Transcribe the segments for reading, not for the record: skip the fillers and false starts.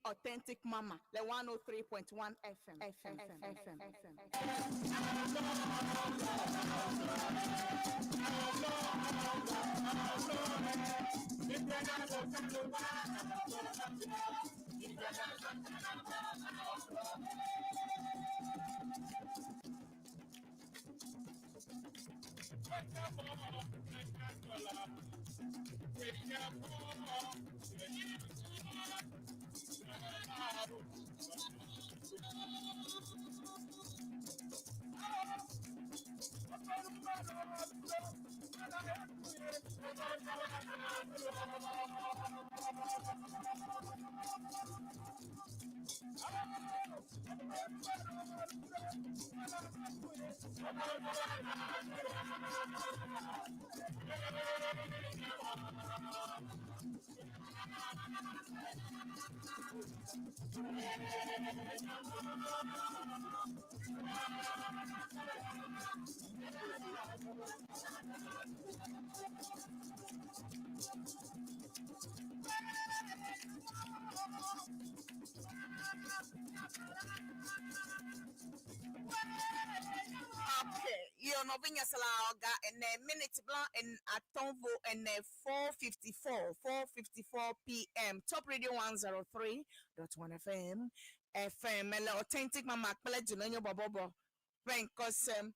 Authentic Mama, the 103.1 FM. FM, FM, FM, FM. Okay, yo nɔvinye selawo ga ene minute bla en atɔ̃ vo ene 4:54, 4:54 p.m. Top Radio 103.1 FM. FM ele Authentic Mama kple Dzononyo Bɔbɔbɔ ƒe ŋkɔ sem.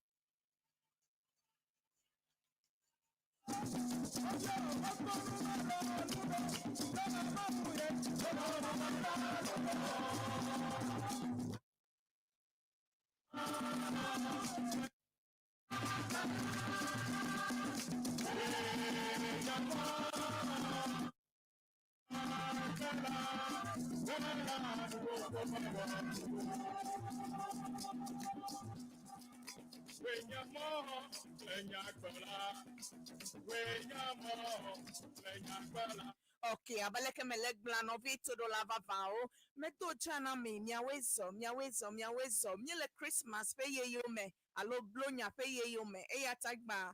Ok, abe leke mele gblɔa nɔvi toɖola vavãwo, medo tsa na mi, miawoe zɔ, miawoe zɔ, miawoe zɔ. Míele Christmas ƒe yeyewo me alo Blonya ƒe yeyewo me eya ta gbã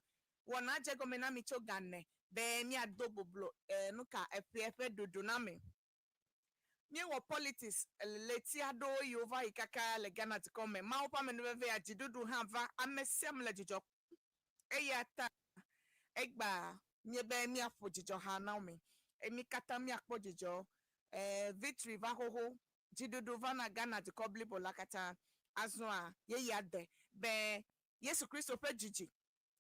wɔna dze gɔme na mi tso ga ene be míado boblo eh, nuka eƒea ƒe ɖoɖo na mi. Míewɔ politics ɣleti aɖewo yiwo va yi kaka le Ghana dukɔ me. Mawu ƒe amenuvevea dziɖuɖu hã va. Ame sia ame le dzidzɔ kpɔm. Eya ta egbea míebe míaƒo dzidzɔha na mi. Mí katã míakpɔ dzidzɔ. E, victory va xoxo. Dziɖuɖu va na Ghana dukɔ blibo la katã. Azɔa yeyea de be Yesu Kristo ƒe dzidzi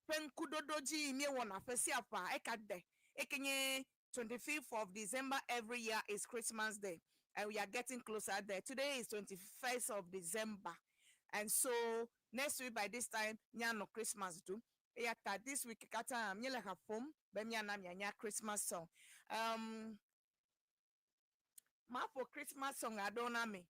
ƒe ŋkuɖoɖo dzi yi míewɔna ƒe sia ƒea eka de. Eke nye 25th of December every year is Christmas Day, and we are getting closer there. Today is 21st of December, and so next week by this time míanɔ Christmas ɖum. Eya ta this week katã míele ha ƒom be míana mianya Christmas song. Maƒo Christmas song aɖewo na mi.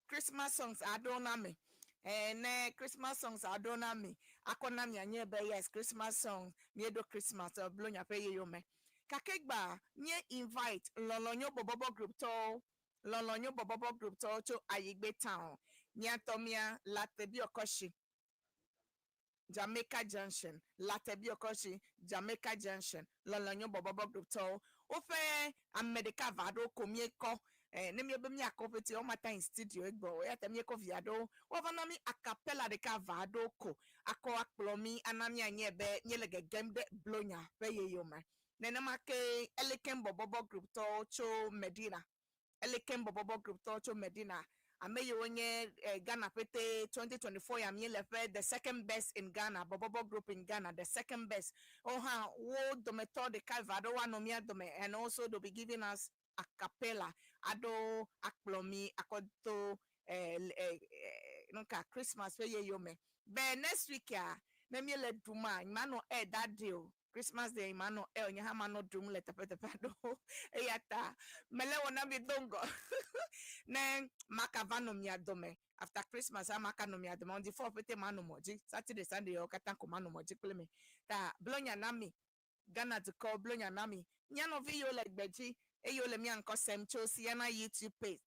Christmas songs aɖewo na mi. Eh, ne Christmas songs aɖewo na mi. Akɔ na mianye be yes, Christmas song, míeɖo Christmas Blonya ƒe yeyewo me. Gake gbã, míe invite Lɔlɔ̃nyo Bɔbɔbɔ Group tɔwo, Lɔlɔ̃nyo Bɔbɔbɔ Group tɔwo tso Ayigbe Town, mía ŋutɔ mía Latebiɔkɔshi, Jamaica Junction, Latebiɔkɔshi, Jamaica Junction, Lɔlɔ̃nyo Bɔbɔbɔ Group tɔwo. Woƒe ame ɖeka eve aɖewo ko míekɔ. Eh, ne míebe míakɔ ƒete, woamate yi studio egbɔ o. Eya ta míekɔ vi aɖewo. Woava na mí acapella ɖeka eve aɖewo ko akɔ akplɔ mí ana míanye be míele gegem ɖe Blonya ƒe yeyewo me. Nenema ke Elikem Bɔbɔbɔ Group tɔwo tso Medina. Elikem Bɔbɔbɔ Group tɔwo tso Medina. Ame yiwo nye eh, Ghana ƒete 2024 ya míele ƒe the second best in Ghana, Bɔbɔbɔ Group in Ghana, the second best. Wo hã wo dometɔ ɖeka eve aɖewo anɔ mía dome and also they'll be giving us acapella aɖewo akplɔ mí akɔ do eh, eh, eh, nuka Christmas ƒe yeyewo me. Be next week ya ne míele ɖum a, manɔ air that day o. Christmas Day manɔ air, nye hã manɔ ɖum le teƒeteƒe aɖewo. Eya ta mele wɔ na mi do ŋgɔ ne maka va nɔ mia dome. After Christmas a maka nɔ mia dome. On the 4 ƒete manɔ mɔ dzi. Saturday, Sunday yawo katã ko manɔ mɔ dzi kple mi. Ta Blonya na mi. Ghana dukɔ Blonya na mi. Mía nɔvi yiwo le gbe dzi eye wole mía ŋkɔ sem tso Siana YouTube page.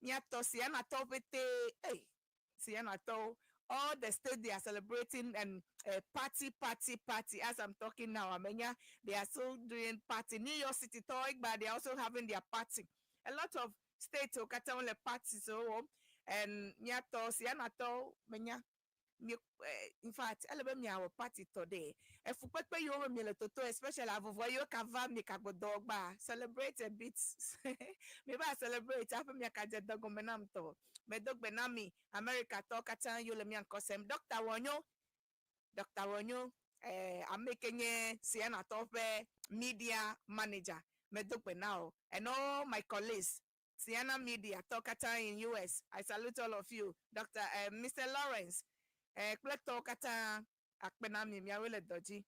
Míatɔ Siana tɔwo ƒete, ei, Siana tɔwo. All the state they are celebrating and party, party, party. As I'm talking now, Amenya, they are still doing party. New York City, tɔwo egba, they are also having their party. A lot of states wo katã wole party so and míatɔ Siana tɔwo menya. Mi, in fact, ele be miawɔ party tɔ ɖe. Efukpekpe yiwo me miele toto, especially avuvɔ yiwo ka va mi kagbɔdɔ gba, celebrate a bit. Mi va celebrate hafi miakadze dɔ gɔme nam tɔ. Medo gbe na mi America tɔwo katã yiwo le mía ŋkɔ sem. Dr. Wɔnyo, Dr. Wɔnyo, ame ke nye Siena tɔwo ƒe media manager. Medo gbe na wo. And all my colleagues, Siena Media tɔwo katã in US. I salute all of you. Dr. Mr. Lawrence, kple tɔwo katã akpe na mi miawoe le dɔ dzi.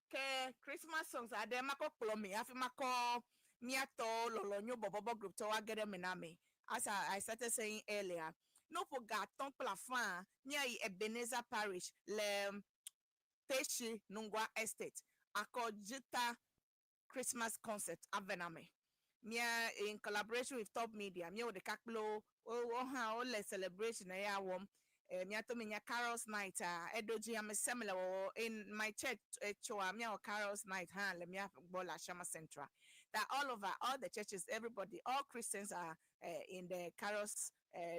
Ke Christmas songs aɖe makɔ kplɔ mi hafi makɔ míatɔwo Lɔlɔ̃nyo Bɔbɔbɔ Group tɔwo age ɖe eme na mi. As I started saying earlier, ne woƒo ga atɔ̃ kple afã, míayi Ebenezer Parish le Teshie Nungua Estate akɔ Dzita Christmas concert ave na me. Mía in collaboration with Top Media, míewɔ ɖeka kple wo, wo hã wole celebration eya wɔm. Míato mi nya Carols Night a eɖo dzi ame sia ame le wɔwɔ in my church etsoa míawɔ Carols Night hã le mía gbɔ le Ashama Central. That all over, all the churches, everybody, all Christians are in the Carols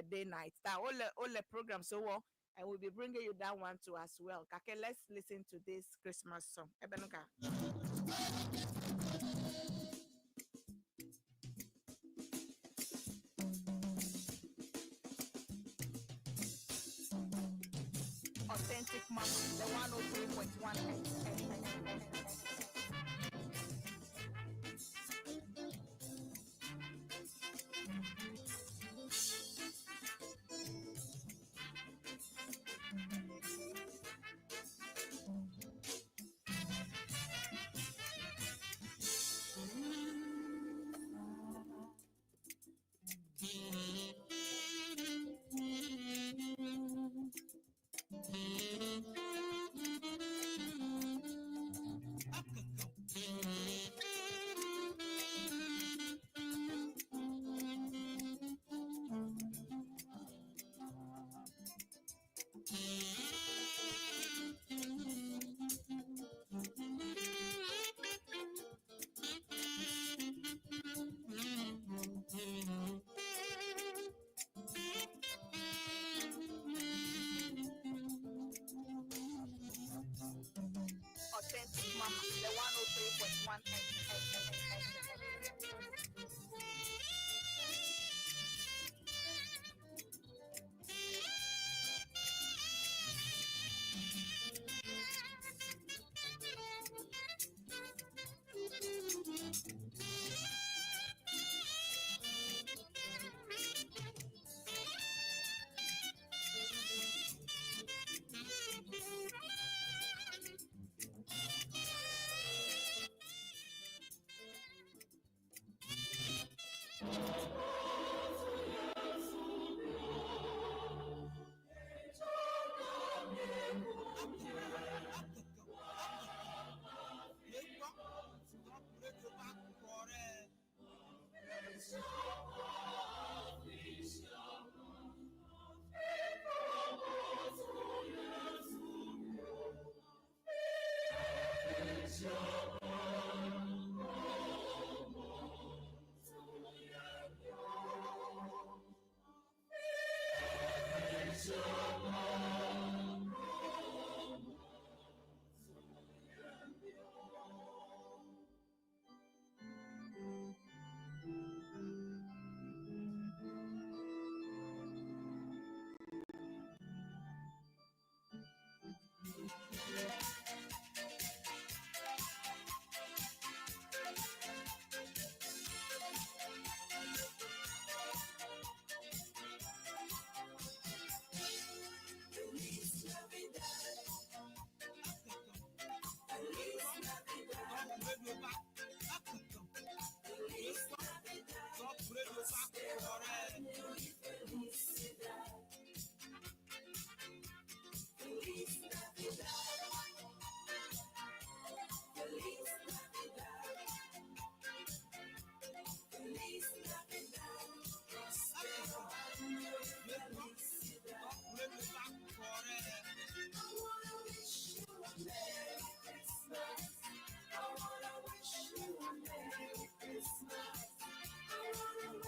Day night. That all the programs so well, and we'll be bringing you that one too as well. Okay, let's listen to this Christmas song. Ebenuka. Authentic Mama, the 103.1 FM. Authentic Mama, the 103.1 FM.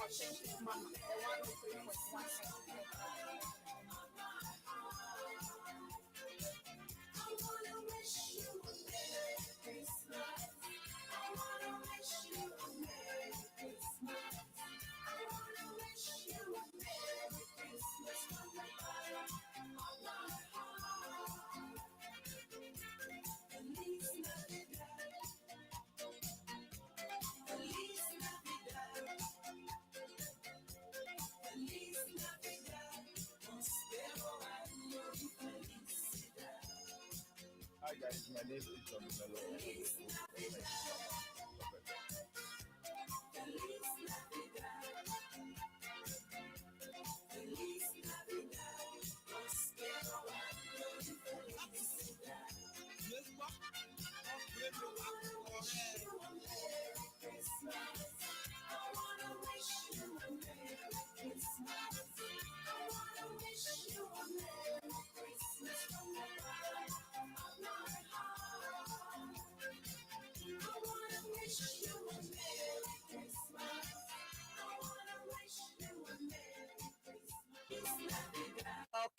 Authentic Mama, the 103.1 FM. Hi guys, my name is John Melo and I'm the host of Authentic Mama Top FM.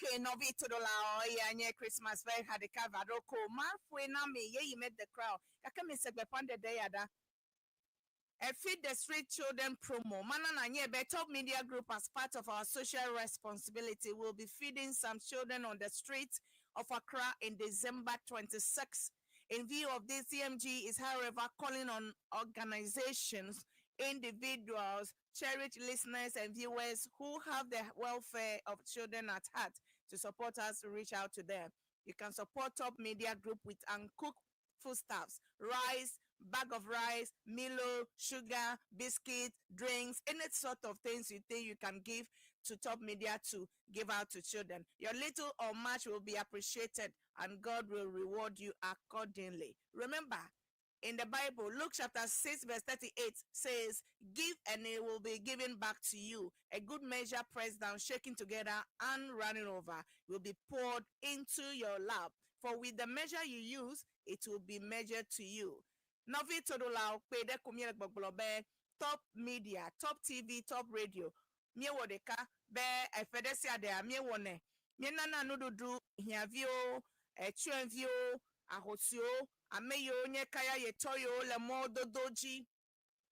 Okay, nɔvi toɖolawo, eya nye Christmas ƒe ha ɖeka va ɖo ko. Maƒoe na mi yeyi mede kura o. Gake mise gbeƒãɖeɖe ya ɖa. A Feed the Street Children promo. Mana na nye be Top Media Group, as part of our social responsibility, will be feeding some children on the streets of Accra in December 26. In view of this, CMG is, however, calling on organizations, individuals, cherished listeners, and viewers who have the welfare of children at heart to support us to reach out to them. You can support Top Media Group with uncooked foodstuffs, rice, bag of rice, Milo, sugar, biscuit, drinks, any sort of things you think you can give to Top Media to give out to children. Your little or much will be appreciated and God will reward you accordingly. Remember, in the Bible, Luke chapter 6, verse 38 says, "Give and it will be given back to you. A good measure, pressed down, shaken together, and running over, will be poured into your lap. For with the measure you use, it will be measured to you." Nɔvi toɖolawo kpe ɖe ko míele gbɔgblɔ be Top Media, Top TV, Top Radio, míewɔ ɖeka be eƒe ɖe sia ɖea míewɔnɛ. Míenana nuɖuɖu hiãviwo, etsyɔ̃eviwo, ahosiwo, ame yiwo nye kayayetɔ yiwo le mɔdodo dzi.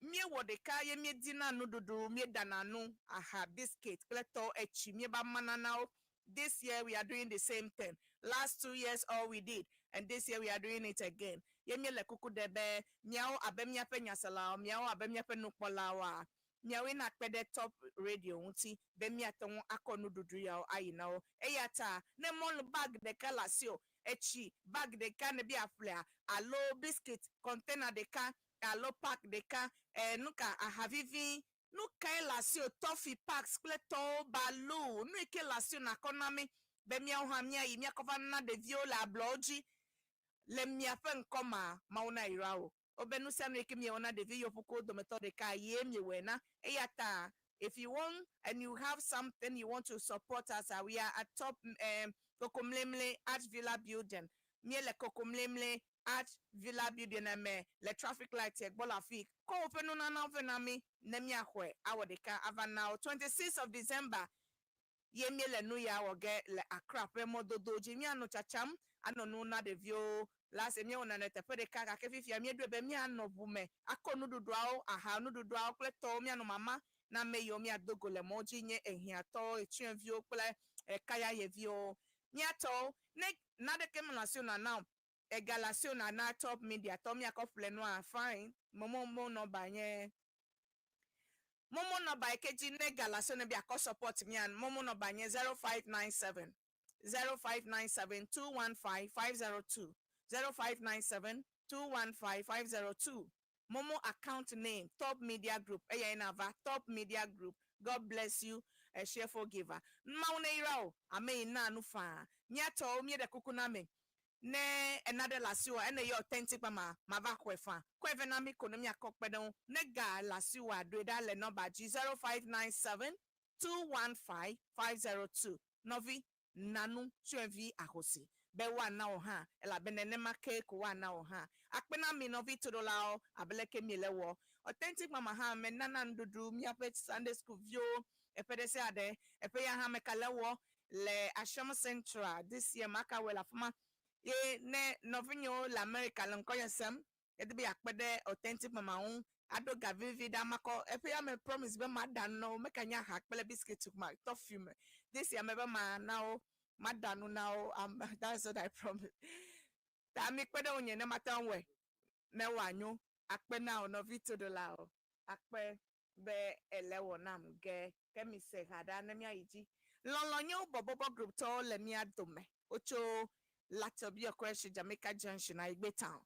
Míewɔ ɖeka ye míedina nuɖuɖu, míeɖana nu, aha, biscuit kple tɔ etsi míeva mana na wo. This year we are doing the same thing. Last 2 years all we did, and this year we are doing it again. Ye míele kuku ɖe be miawo abe míaƒe nyaselawo, miawo abe míaƒe nukpɔlawoa, miawoe nakpe ɖe Top Radio ŋuti be míate ŋu akɔ nuɖuɖu yawo ayi na wo. Eya ta ne mɔlu bag ɖeka le asi o, etsi bag ɖeka ne bi aƒlea alo biscuit container ɖeka alo pack ɖeka, nuka aha vivi nu kae le asi o, toffee packs kple tɔwo balu nu yi ke le asi o nakɔ na mi be míawo hã míayi míakɔ va na ɖeviwo le ablɔwo dzi le miaƒe ŋkɔ ma mawu na yra o wobe nu sia nu yi ke miewɔ na ɖevi yiwo ƒukuwo dometɔ ɖeka ye miewɔe na. Eya ta if you want and you have something you want to support us, we are at Top Kokomlemle Art Villa building. Míele Kokomlemle Art Villa building eme le traffic light yɛ gbɔ le afi kɔ woƒe nunanawo vɛ na mi ne míaxɔe awɔ ɖeka ava na wo. 26 of December ye míele nu ya wɔ ge le Accra ƒe mɔdodo dzi. Míanɔ tsatsam anɔ nu na ɖeviwo. Last míewɔna le teƒe ɖeka gake fifia míeɖoe be míanɔ ʋu me akɔ nuɖuɖuawo, aha nuɖuɖuawo kple tɔwo míanɔ mama na ame yiwo míado go le mɔ dzi nye ehiãtɔwo, etsyɔ̃eviwo kple ekayayeviwo. Míatɔwo ne naɖeke menɔ asi na o, ega le asi na na Top Media tɔ míakɔ ƒle nua, fine. Momo number nye momo number yi ke dzi ne ga le asi ne bi akɔ support mía. Momo number nye 0597 0597 215 502, 0597 215 502. Momo account name Top Media Group. Eya na va Top Media Group. God bless you, a cheerful giver. Mmawu ne yra o ame yi na nu faa. Míatɔwo míeɖe kuku na me ne ena ɖe le asi wa ene ye authentic ma ma va xɔe fa kɔe vɛ na mi ko ne miakɔ kpe ɖe ŋu. Ne ga le asi wa ɖoe ɖa le nɔba dzi 0597 215 502. Nɔvi nanu tsyɔ̃evi ahosi be woana wo hã elabe nenema ke ko woana wo hã. Akpe na mi nɔvi toɖolawo abe leke miele wɔ authentic mama hã me nana nuɖuɖu míaƒe Sunday school viwo eƒe ɖe sia ɖe eƒe ya hã meka le wɔ le Ashaiman Central this year maka wɔ le afi ma ye ne nɔvinyewo le America le ŋkɔnye sem edi be yeakpe ɖe authentic mama ŋu aɖo ga vivi ɖe amakɔ eƒe ya me promise be maɖa nu na wo meka nye aha kple biscuit ma toffee me this year me be ma na wo maɖa nu na wo. That's what I promise. Ta mi kpe ɖe ŋunye ne mate ŋu wɔe ne wòanyo. Akpe na wo nɔvi toɖolawo, akpe be ele wɔ nam ge ke mi se ha ɖa ne míayi dzi. Lɔlɔ nye bɔbɔbɔ group tɔwo le mía dome wotso Lartebiokorshie, Jamaica Junction, Ayigbe Town.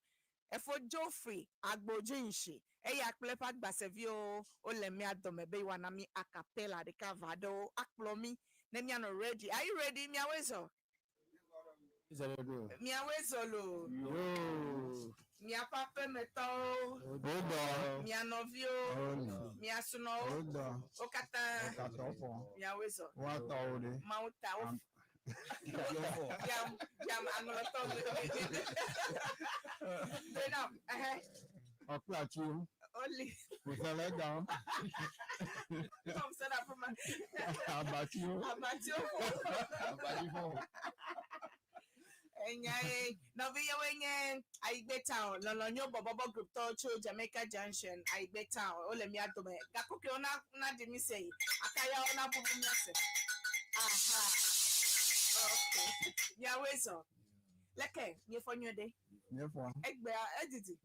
Efo Geoffrey Agbodzinshi eya kple eƒe agbaseviwo wole mía dome be yewoana mi acapella ɖeka va aɖewo akplɔ mi ne míanɔ ready. Are you ready? Miawoe zɔ. Miawoe zɔ loo. Yo. Miaƒe aƒemetɔwo, Odɔ. mia nɔviwo, Oni. mia sunɔwo, Odɔ. wo katã Katɔfɔ. miawoe zɔ. Woatɔwo ɖe. Mawu ta wo jam jam aŋlɔtɔ. Gbena ɛhɛ. Ɔkplatsu. Oli. Ƒosele gã. Comme ça, la femme. Abatiwo. Abatiwo. Abatiwo. Enyae, nɔvi yewoe nye Ayigbe Town, lɔlɔnyo bɔbɔbɔ group tɔwo tso Jamaica Junction, Ayigbe Town, wole mía dome. Gakukewo na na ɖi mí se yi, akayawo na ʋuʋu mía se. Aha. Okay. Miawoe zɔ. Leke, miefɔ nyuie ɖe. Míefɔ. Egbea, edidi.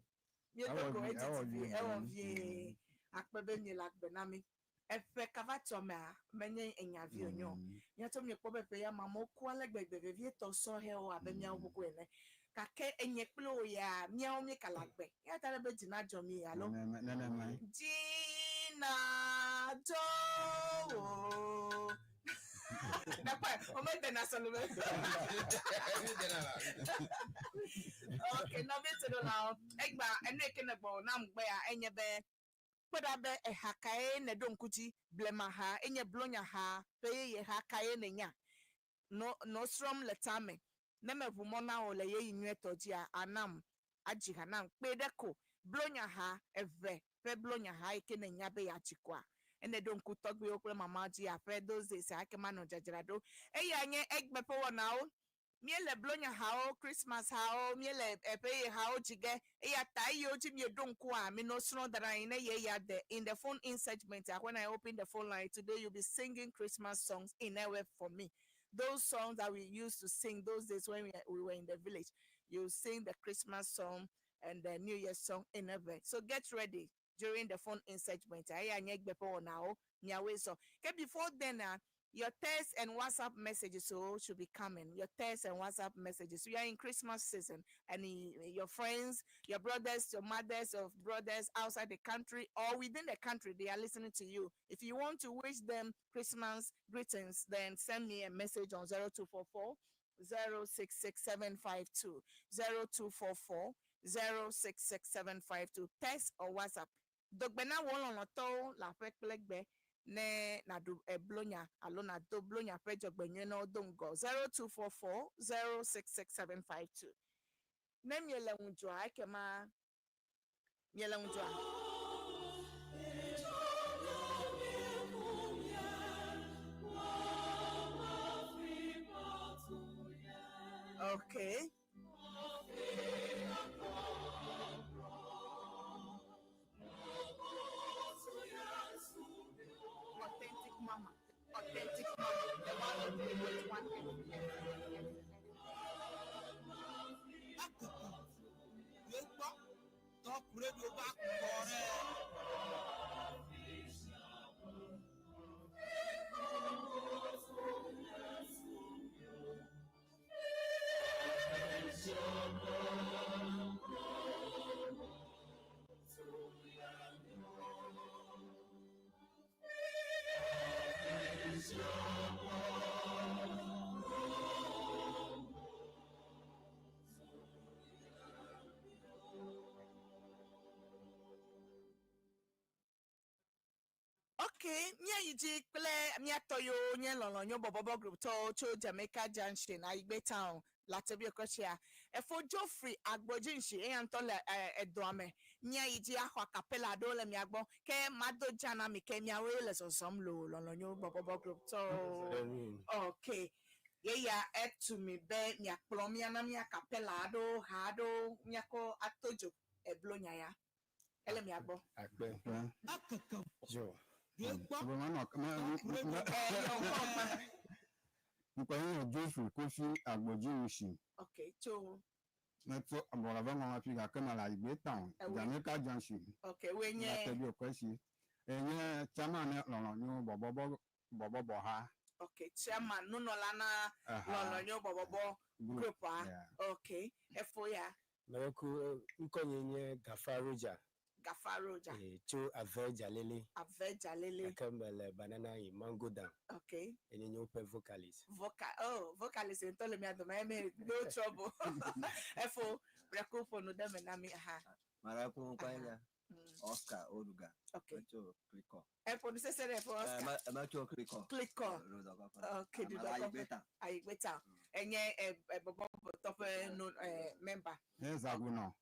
Míedo Ewɔ go vie, edidi ewɔ vie, vie. ewɔ vie. Akpe be miele agbe na mí. Eƒe kava tsɔ mea, menye enya vi wònye o. Míatsɔ miekpɔ be ƒe ya me amewo ku ale gbegbe vevietɔ sɔhɛwo abe míawo gogo ene. Gake enye kple wò ya míawo míekale agbe. Eya ta ele be dzi nadzɔ mí alo? Nenemae. Dzi nadzɔ wò. Nakpɔe, womedena sɔleme. Ok, nɔvi toɖolawo, egbea enu yi ke nègbɔ nam gbea enye be Kpɔe ɖa be eha kae nèɖo ŋku dzi, blemaha, enye blonyaha ƒe yeyeha kae nènya? Nɔ nɔ srɔ̃m le tame. Ne meʋu mɔ na wò le ɣeyiɣi nyuietɔ dzia, ànam adzi ha nam kpee ɖe ko. Blonyaha eve ƒe blonyaha yi ke nènya be yeadzi koa? Ne nèɖo ŋku tɔgbuiwo kple mamawo dzi aƒe those days a, ekema nɔ dzadzraɖo. Eyae nye egbe ƒe wɔnawo. Míele Blonya hawo, Christmas hawo, míele eƒe ye hawo dzi ge. Eya ta eyiwo dzi mieɖo ŋkua, minɔ srɔ̃ da ɖe anyi ne ye ya de. In the phone in segment, when I open the phone line today, you'll be singing Christmas songs in Ewe for me. Those songs that we used to sing those days when we were in the village. You sing the Christmas song and the New Year song in Ewe. So get ready during the phone in segment. Eya nye egbe ƒe wɔnawo, miawoe zɔ. Ke before then, your text and WhatsApp messages so should be coming. Your text and WhatsApp messages. We are in Christmas season, and your friends, your brothers, your mothers, your brothers outside the country or within the country, they are listening to you. If you want to wish them Christmas greetings, then send me a message on 0244 066752 0244 066752 text or WhatsApp. Dogbe na wo lɔlɔ̃tɔwo le aƒe kple gbe ne nàɖu eblonya alo nàdo blonya ƒe dzɔgbenyui ne wodo ŋgɔ 0244 066752. Ne miele ŋudzɔa, ekema miele ŋudzɔa. Okay. Authentic mama. Authentic mama. The one who did with one F, F, F, F. Akoko yóò gbọ́ Top Radio bá kọ̀ rẹ̀. Ok, míayi dzi kple mía tɔ yiwo nye lɔlɔ̃nyo bɔbɔbɔ group tɔwo tso Jamaica Junction, Ayigbe Town, le Atebi Okochia. Efo Geoffrey Agbodzinshi, eya ŋutɔ le edɔa me. Míayi dzi axɔ acapella aɖewo le mia gbɔ. Ke mado dza na mi ke miawoe le zɔzɔm loo, lɔlɔ̃nyo bɔbɔbɔ group tɔwo. Ok, yeya etu mi be miakplɔ míana mía acapella aɖewo, ha aɖewo míakɔ ato dzo eblo nya ya. Ele mia gbɔ. Akpe. Akeke Jo. yóò gbọ́ Ebe ma nɔ me Top me Radio. Ɛ yɔ ŋkɔ gbã. ŋkɔ nye Joshua Kofi Agbodzinshi. Ok, tso. Metso abɔlɔvɛ ŋɔ hafi gake mele Ayigbe Town, Ewe. Jamaica Junction. Ok, woe nye. Atebi Okoshi. Enye chairman ne lɔlɔ̃nyo bɔbɔbɔ bɔbɔbɔ ha. Ok, chairman nunɔla na Aha. lɔlɔ̃nyo bɔbɔbɔ Group. group a. Yeah. Ok, efo ya. Mereku ŋkɔnye nye Gafa Roja. Gafa Roja. Tso Ave Jalele. Ave Jalele. Gake mele Banana yi Mango Dam. Ok. Enye nye woƒe vocalist. Vocal, oh, vocalist ŋutɔ le mia dome, eme no trouble. Efo, Breku ƒo nu ɖe me na mi, aha. Maraku ŋkɔe nye Oscar Oduga. Ok. Metso Klikɔ. Eƒo nu sese ɖe efo Oscar. Metso Klikɔ. Klikɔ. Rodɔkɔƒe. Ok, Amala Dudɔkɔƒe. Ayigbeta. Ayigbeta. Enye ebɔbɔtɔ ƒe no member. Nye Zagunɔ.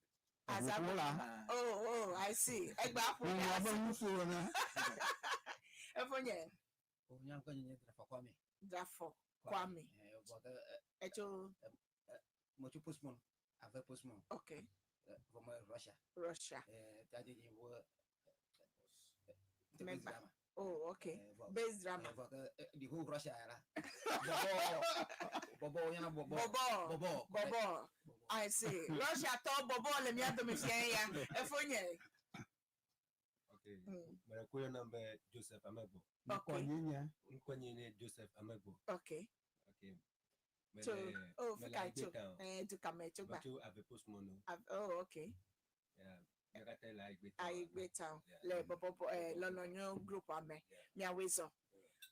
Eʋuƒola. Oh, I see. Egbe aƒo Menɔ abe ŋutsu ene. Efonye. Nye ŋkɔ nye Drafɔ Kwame. Drafɔ Kwame. Vɔ ke Etso. Metso Postmon, ave Postmon. Okay. Vɔ me Russia. Russia. Ta dzi dzi wo. Member. Oh, okay. Bass drama. Vɔ ke the whole Russia la. Bɔbɔ. Bɔbɔ yɛna bɔbɔ. Bɔbɔ. Bɔbɔ. Bɔbɔ. I see. Russia tɔ bɔbɔ le mía dome fia ya. Efonye. Okay. Mɛrɛ yɔna be Joseph Amegbo. Okay. Ŋkɔ nye nye. Ŋkɔ nye nye Joseph Amegbo. Okay. Okay. Tso oh Mele fika Aigbe tso. town. Eh dukame tso gba. Metso Ave Postmon. Oh, okay. Yeah. Mía katã le Aigbe town. Aigbe town. Le bɔbɔ lɔlɔnyo group ame. Miawoe zɔ.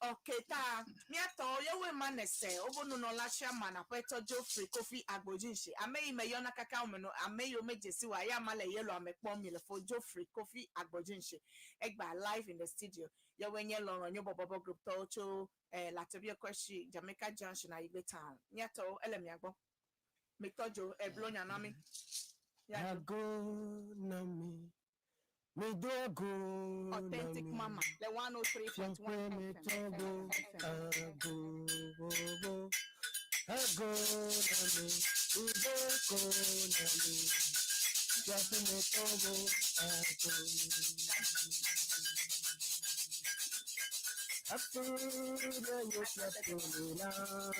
Okay, ta miatɔ yewoe ma ne se wobo nunɔla chairman aƒetɔ Geoffrey Kofi Agbodzinsi. Ame yi me yɔna kaka wo me no ame yiwo me dzesi wa ya ma le yellow ame kpɔm mi le fo Geoffrey Kofi Agbodzinsi. Egba live in the studio. Yewoe nye lɔlɔnyo bɔbɔbɔ group tɔwo tso Latobio Kɔshi Jamaica Junction Ayigbe town. Miatɔwo ele mia gbɔ. Mitɔ dzo eblo nya na mi. Ago na mi. Mi do ago na Authentic mi. Mama le 103.1 Fiaƒe mi tɔgo ago bobo. Ago na mi. Ido ko na mi. Fiaƒe mi tɔgo ago. Afude yo fiaƒe mi la ago.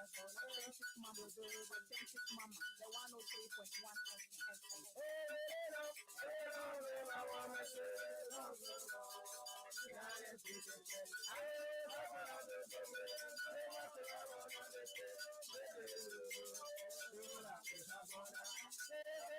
Authentic Mama, Authentic Mama, the 103.1 FM.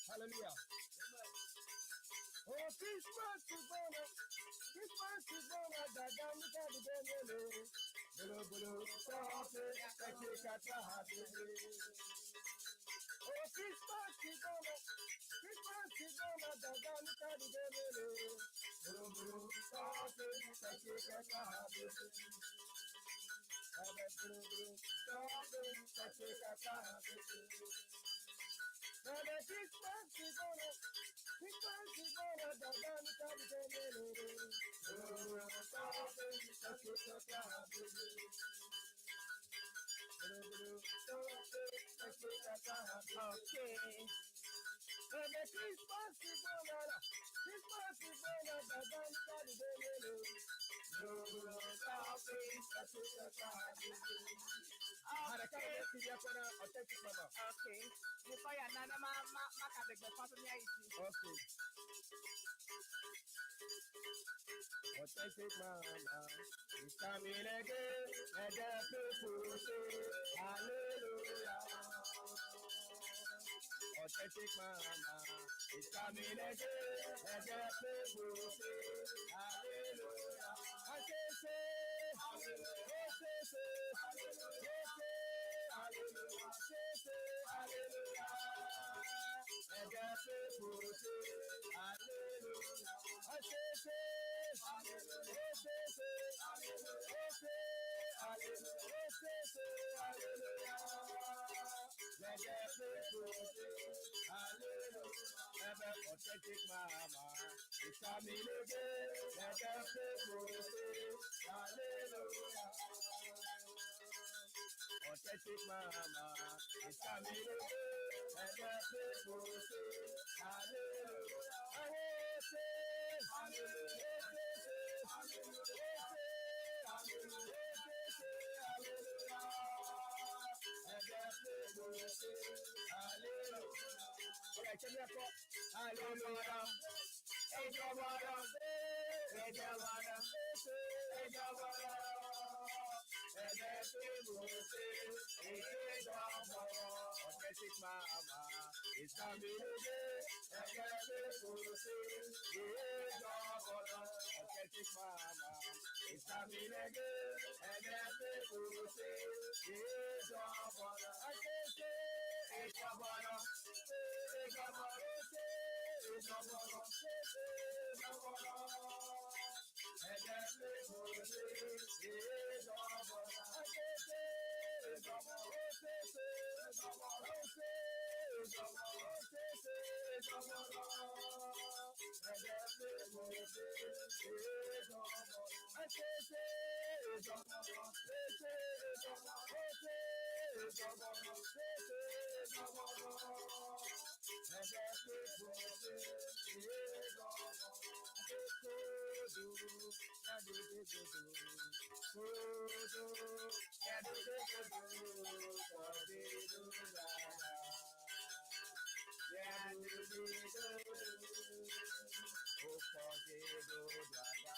Hallelujah. Oh, Christmas is gonna, Christmas is gonna, dada muka bidele. Bolo bolo, sofe, kache kata happy. Oh, Christmas is gonna, Christmas is gonna, dada muka bidele. Bolo bolo, sofe, kache kata happy. Bolo bolo, sofe, kache kata happy. Brother Christmas is gonna, Christmas is gonna, dada muka bidele. Bolo bolo, sofe, kache kata happy. Bolo bolo, sofe, kache kata happy. Okay. Brother Christmas is gonna, Christmas is gonna, dada muka bidele. Bolo bolo, sofe, kache kata happy. Okay. Okay. Before you nana ma ma ma ka degbe fa mi ayi ti. Okay. Authentic mama, it's coming again, and the people say, Hallelujah. Authentic mama, it's coming again, and the people say, Hallelujah. I say, say, hallelujah, say, say, hallelujah, say, hallelujah, say, say, hallelujah. And the people say, hallelujah. I say, say, hallelujah, say, say, hallelujah, say, hallelujah, say, say, hallelujah. Let the people say, hallelujah. Ever authentic mama, it's coming again. Let the people say, hallelujah. Authentic mama, it's coming again. Let the people say, hallelujah. I say, hallelujah, say, hallelujah, say, hallelujah, say, hallelujah. Let the people say, hallelujah. Okay, check me out. Hallelujah. Ejawara, Ejawara, Ejawara. Authentic mama, it's coming again. Authentic mama, it's coming again.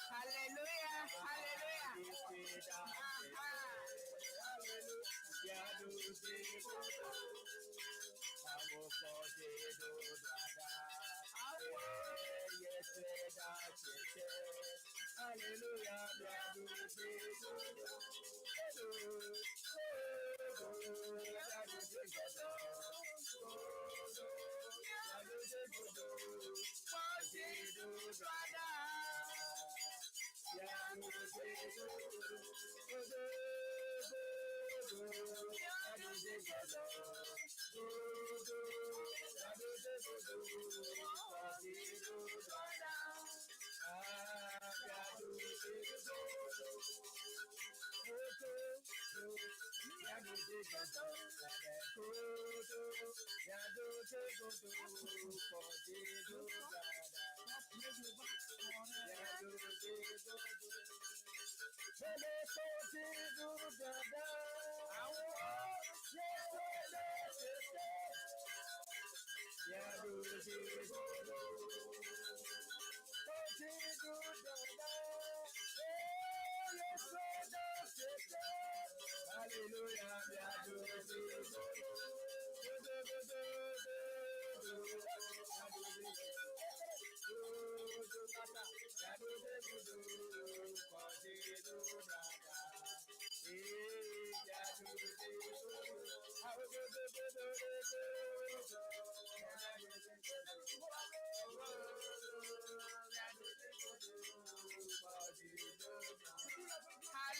Hallelujah. Hallelujah.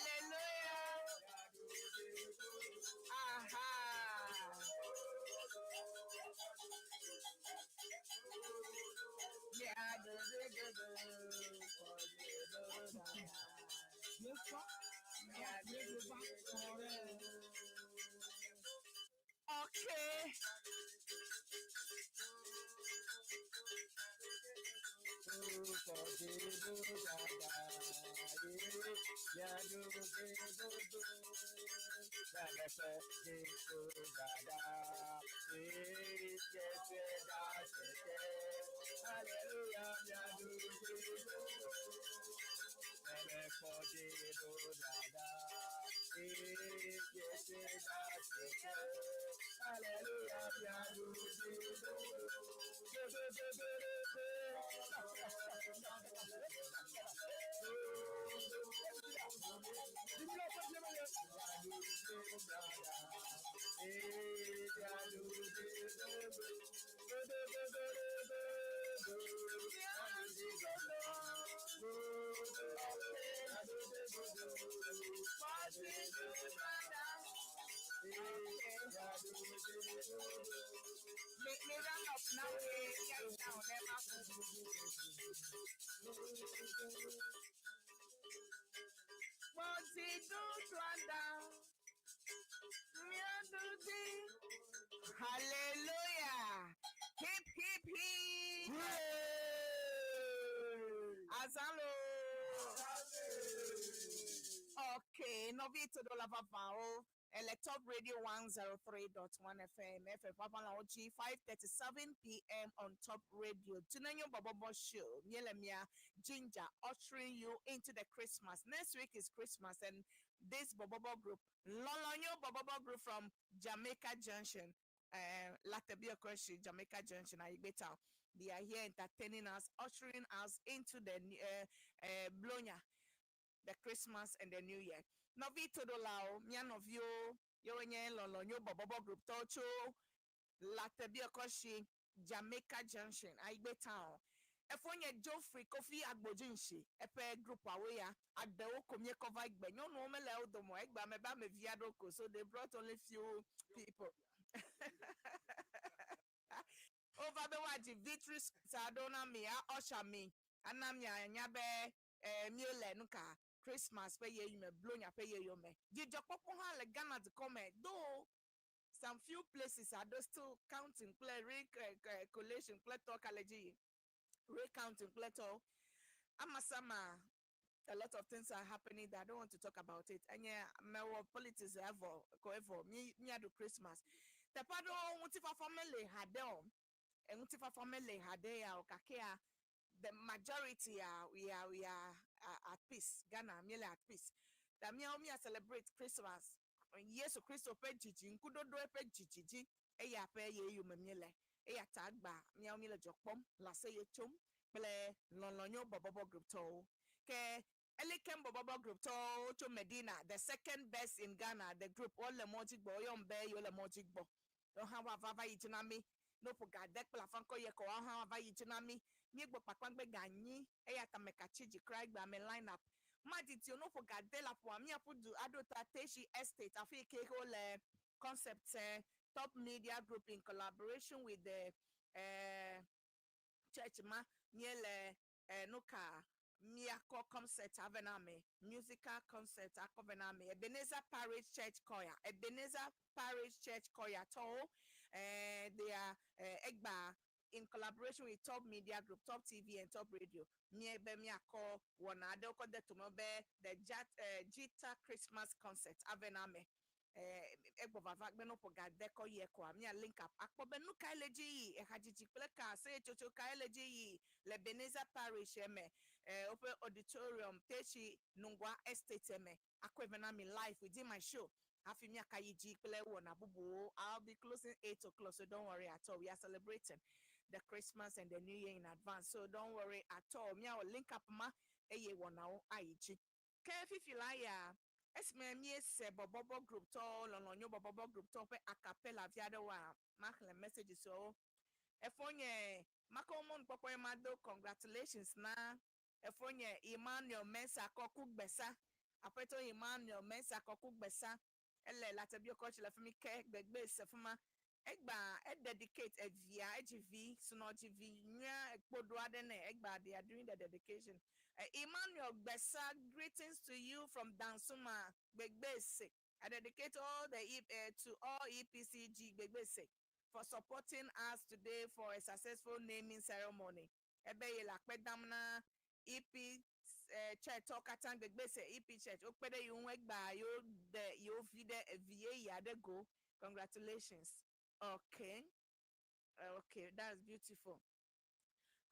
Hallelujah. Aha. Okay. Me, me run up now. Yes, now, never. Hallelujah. Hip, hip, hip. Azalo. Okay, Novito Dola Vavao. Ele Top Radio 103.1 FM, FM Papalaoji, 5:37 p.m. on Top Radio. Tunanyo Bobobo Show, Mielemia Ginger, ushering you into the Christmas. Next week is Christmas, and this Bobobo group, Lolonyo Bobobo group from Jamaica Junction, Latabia Koshi, Jamaica Junction, Aigbe Town. They are here entertaining us, ushering us into the Blonya, the Christmas and the New Year. Novi Todolao, mia novio, yowenye lolonyo Bobobo group tocho, Latabia Koshi, Jamaica Junction, Aigbe Town. Efonye Geoffrey Kofi Agbojinshi, epe group aweya, agbewo komye cover igbe. Nyɔnuwo mele wo dome o, egbe ame be ame vi aɖewo ko, so they brought only few people. Wova be woadzi victory songs aɖewo na mi, a usher mi, ana mianya be míele nu ka Christmas ƒe ɣeyiɣi me, Blonya ƒe ɣeyiɣi me. Dzidzɔkpɔkpɔ hã le Ghana dukɔ me, though some few places are just still counting kple recollation kple tɔ ka le dzi yim. Recounting kple tɔwo. Amasama, a lot of things are happening that I don't want to talk about it. Enye mewɔ politics evɔ ko evɔ mi miaɖu Christmas. Teƒe aɖewo ŋutifafa mele haɖe o. Ŋutifafa mele haɖe ya o gakea the majority are we are at peace. Ghana míele at peace. Ta míawo mía celebrate Christmas. Yesu Kristo ƒe dzidzi, ŋkuɖoɖo eƒe dzidzi dzi eya ƒe ɣeyiɣi me míele. Eya ta agba míawo míele dzɔ kpɔm le aseye tsom kple lɔlɔnyo bɔbɔbɔ group tɔwo. Ke Elikem Bobobo group tɔwo tso Medina, the second best in Ghana, the group wole mɔ dzi gbɔ, woyɔm be yewole mɔ dzi gbɔ. Woawo hã woava va yi dzi na mí. Ne woƒo ga ade kple afã ŋkɔ ye ko woawo hã woava yi dzi na mí. Míegbɔ kpakpagbe ga anyi eya ta meka tsi dzi kura egbe ame line up. Madidi o no ƒo gade le aƒoa míaƒu du aɖo ta Teshi Estate afi yi ke wole concept Top Media Group in collaboration with the church ma míele nuka míakɔ concert ave na ame, musical concert akɔ ve na ame. Ebenezer Parish Church Choir, Ebenezer Parish Church Choir tɔwo, they are egba in collaboration with Top Media Group, Top TV and Top Radio. Míebe míakɔ wɔna aɖewo kɔ de tome be the Jita Christmas Concert ave na ame. Egbɔ vava gbe no ƒo gade kɔ yie kɔa mía link up akpɔ be nu kae le dzi yi, ehadzidzi kple ka seyetsotso kae le dzi yi le Ebenezer Parish me, woƒe auditorium Teshi Nungua Estate me. Akɔe ve na mi live within my show hafi míaka yi dzi kple wɔna bubuwo. I'll be closing 8 o'clock, so don't worry at all. We are celebrating the Christmas and the New Year in advance, so don't worry at all. Míawɔ link up ma eye wɔnawo ayi dzi. Ke fifi la ya esime míese bɔbɔbɔ group tɔ lɔlɔnyo bɔbɔbɔ group tɔ ƒe acapella vi aɖewoa, maxlẽ messages wo. Efonye makɔ mɔnukpɔkpɔ ye ma do congratulations na efonye Emmanuel Mensa Kɔku Gbesa, aƒetɔ Emmanuel Mensa Kɔku Gbesa, ele Latebiokɔtsi le fi mi ke gbegbe se fi ma. Egba ededicate evia edzivi sunɔdzivi nyuia ekpoɖo aɖe nɛ. Egba they are doing the dedication. Emmanuel Gbesa, greetings to you from Dansuma Gbegbese. I dedicate all the e to all EPCG Gbegbese for supporting us today for a successful naming ceremony. Ebe ye le akpe dam na EP church tɔ katã Gbegbese EP Church. Wokpe ɖe yewo ŋu egba yewo de yewo vi ɖe evi yeye aɖe go. Congratulations. Okay, that's beautiful.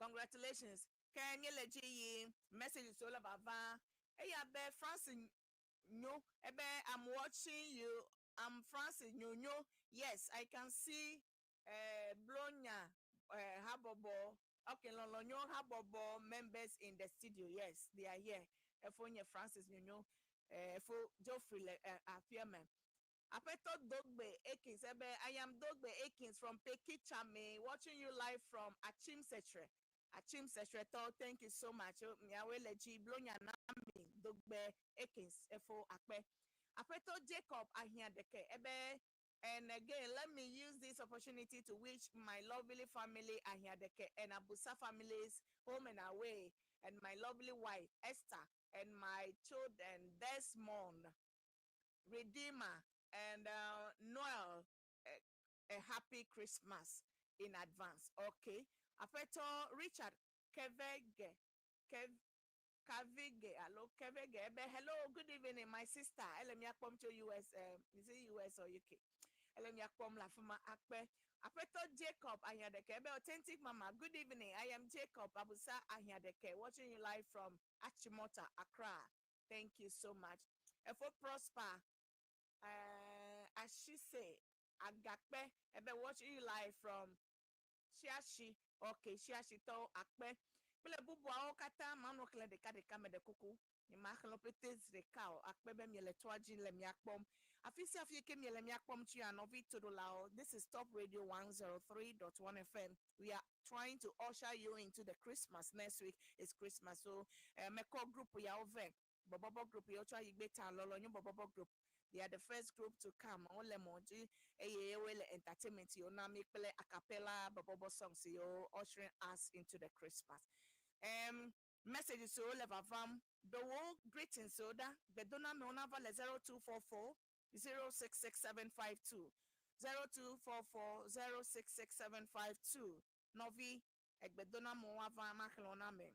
Congratulations. Ke míele dzi yi messages wo le vava. Eya be Francis Nyo ebe, "I'm watching you. I'm Francis Nyonyo. Yes, I can see Blonya Habobo. Okay, Lolonyo Habobo members in the studio. Yes, they are here." Efo nye Francis Nyonyo. Efo Geoffrey le afiame. Apeto Dogbe Akins ebe, "I am Dogbe Akins from Pekichame, watching you live from Achim Setre." Achim Setre, thank you so much. Miawe le dzi Blonya Nami Dogbe Akins efo akpe. Apeto Jacob Ahiadeke ebe, "And again, let me use this opportunity to wish my lovely family Ahiadeke and Abusa families home and away, and my lovely wife Esther, and my children Desmond, Redeemer, and Noel a happy Christmas in advance." Okay. Apeto Richard Kevege, Kev, Kavige, hello, Kevege, ebe, "Hello, good evening, my sister." Ele mi akpɔm tso US, is it US or UK? Ele mi akpɔm la fuma akpe. Apeto Jacob Ahiadeke, ebe, "Authentic Mama, good evening. I am Jacob Abusa Ahiadeke, watching you live from Achimota, Accra." Thank you so much. Efo Prosper, Ashise Agakpe, ebe, "Watching you live from Shiashi." Okay, Shiashi tɔ akpe. Kple bubuawo katã manɔ xlẽ ɖekaɖeka me ɖe kuku. Nyemaxlẽ ƒete zi ɖeka o. Akpe be miele toa dzi le mia kpɔm. Afi sia afi ke miele mia kpɔm tsi nɔvi toɖolawo. This is Top Radio 103.1 FM. We are trying to usher you into the Christmas. Next week is Christmas. So, mekɔ group yawo vɛ. Bɔbɔbɔ group yawo tsɔ ayigbe ta lɔlɔ nyo bɔbɔbɔ group. They are the first group to come. Wole mɔ dzi eye wole entertainment yiwo na mi kple acapella bɔbɔbɔ songs yiwo ushering us into the Christmas. Messages siwo le vavam ɖewo, greetings siwo ɖa gbedonamewo nava le 0244 066752, 0244 066752. Nɔvi egbedonamewo ava maxlẽ wo na me.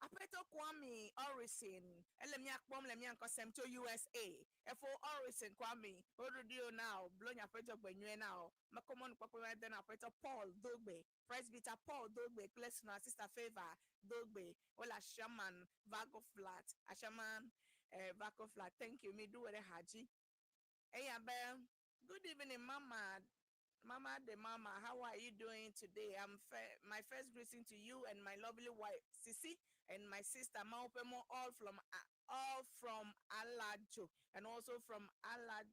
Aƒetɔ Kwame Orison ele mía kpɔm le mía ŋkɔ sem tso USA. Efo Orison Kwame orudio na o blonya ƒe dzɔgbenyuie na o mekɔ mɔnukpɔkpɔ ma de na aƒetɔ Paul Dogbe, Presbyter Paul Dogbe kple suna Sister Favour Dogbe, wole Ashaman Vago Flat, Ashaman Vago Flat. Thank you. Mi do wɔ ɖe ha dzi. Eya be, "Good evening, Mama. Mama the mama, how are you doing today? My first greeting to you and my lovely wife Sisi and my sister Maupemo, all from Alajo and also from Alaj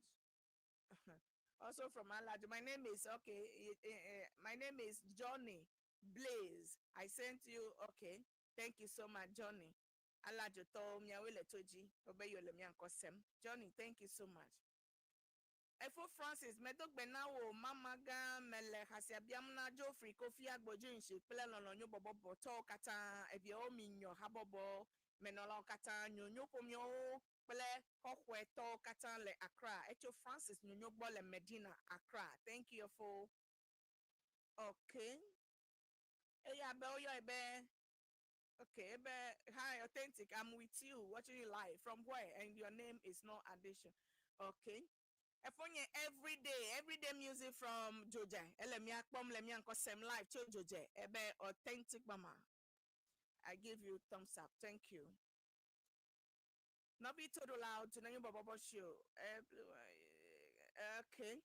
also from Alajo. My name is, okay. My name is Johnny Blaze. I sent you. Okay, thank you so much, Johnny." Aladzotɔwo miawoe le to dzi wobe yewo le mia ŋkɔ sem. Johnny, thank you so much. Efo Francis, medo gbe na wò mama gã mele xasia biam na Geoffrey Kofi Agbodzinsi kple lɔlɔ̃nyo bɔbɔbɔtɔwo katã, eviawo mi nyɔ habɔbɔ menɔlawo katã, nyonyo ƒomewo kple xɔxɔetɔwo katã le Accra. Etso Francis nyonyo gbɔ le Medina, Accra. Thank you, Efo. Okay. Eya be woyɔe be okay, ebe hi authentic, I'm with you watching you live from where and your name is not addition. Okay. Efonye everyday, everyday music from Georgia. Ele mia kpɔm le mia ŋkɔ sem live tso Georgia. Ebe authentic mama. I give you thumbs up. Thank you. Nɔvi todo loud to nanyo bɔbɔbɔ show. Okay.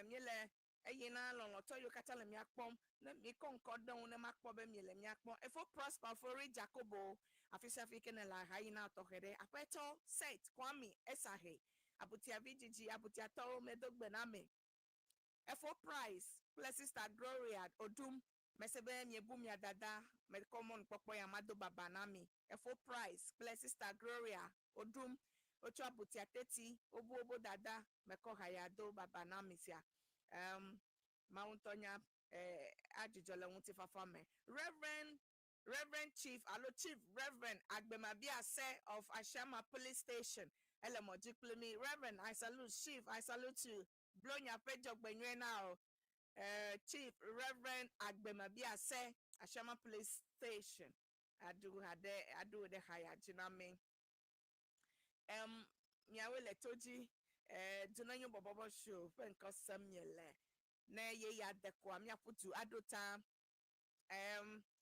Miele eye na lɔlɔtɔ yiwo katã le mia kpɔm ne mikɔ ŋkɔ ɖewo ne makpɔ be miele mia kpɔm. Efo Prosper Fori Jacobo afi sia afi ke ne le aha yina tɔxɛ ɖe. Aƒetɔ Seth Kwame Esahe. Abutiavi dzidzi abutiatɔwo medo gbe na me. Efo Price kple Sister Gloria Odum mese be miebu mia dada mekɔ mɔnukpɔkpɔ ya mado baba na mi. Efo Price kple Sister Gloria Odum wotsɔ abutia teti wobu wobo dada mekɔ haya do baba na mi sia. Mawu ŋutɔ nya adzudzɔ le ŋutifafa me. Reverend Chief alo Chief Reverend Agbemabiase of Ashama Police Station. Ele mɔdzi kple mi. Reverend, I salute Chief, I salute you. Blonya ƒe dzɔgbenyuie na o. Chief Reverend Agbemabiase, Ashama Police Station. Adu hade adu ɖe haya dzi na mi. Miawoe le to dzi. Dunenyo bɔbɔbɔ show ƒe ŋkɔ sem miele. Ne ye ya de koa miaƒu du aɖo ta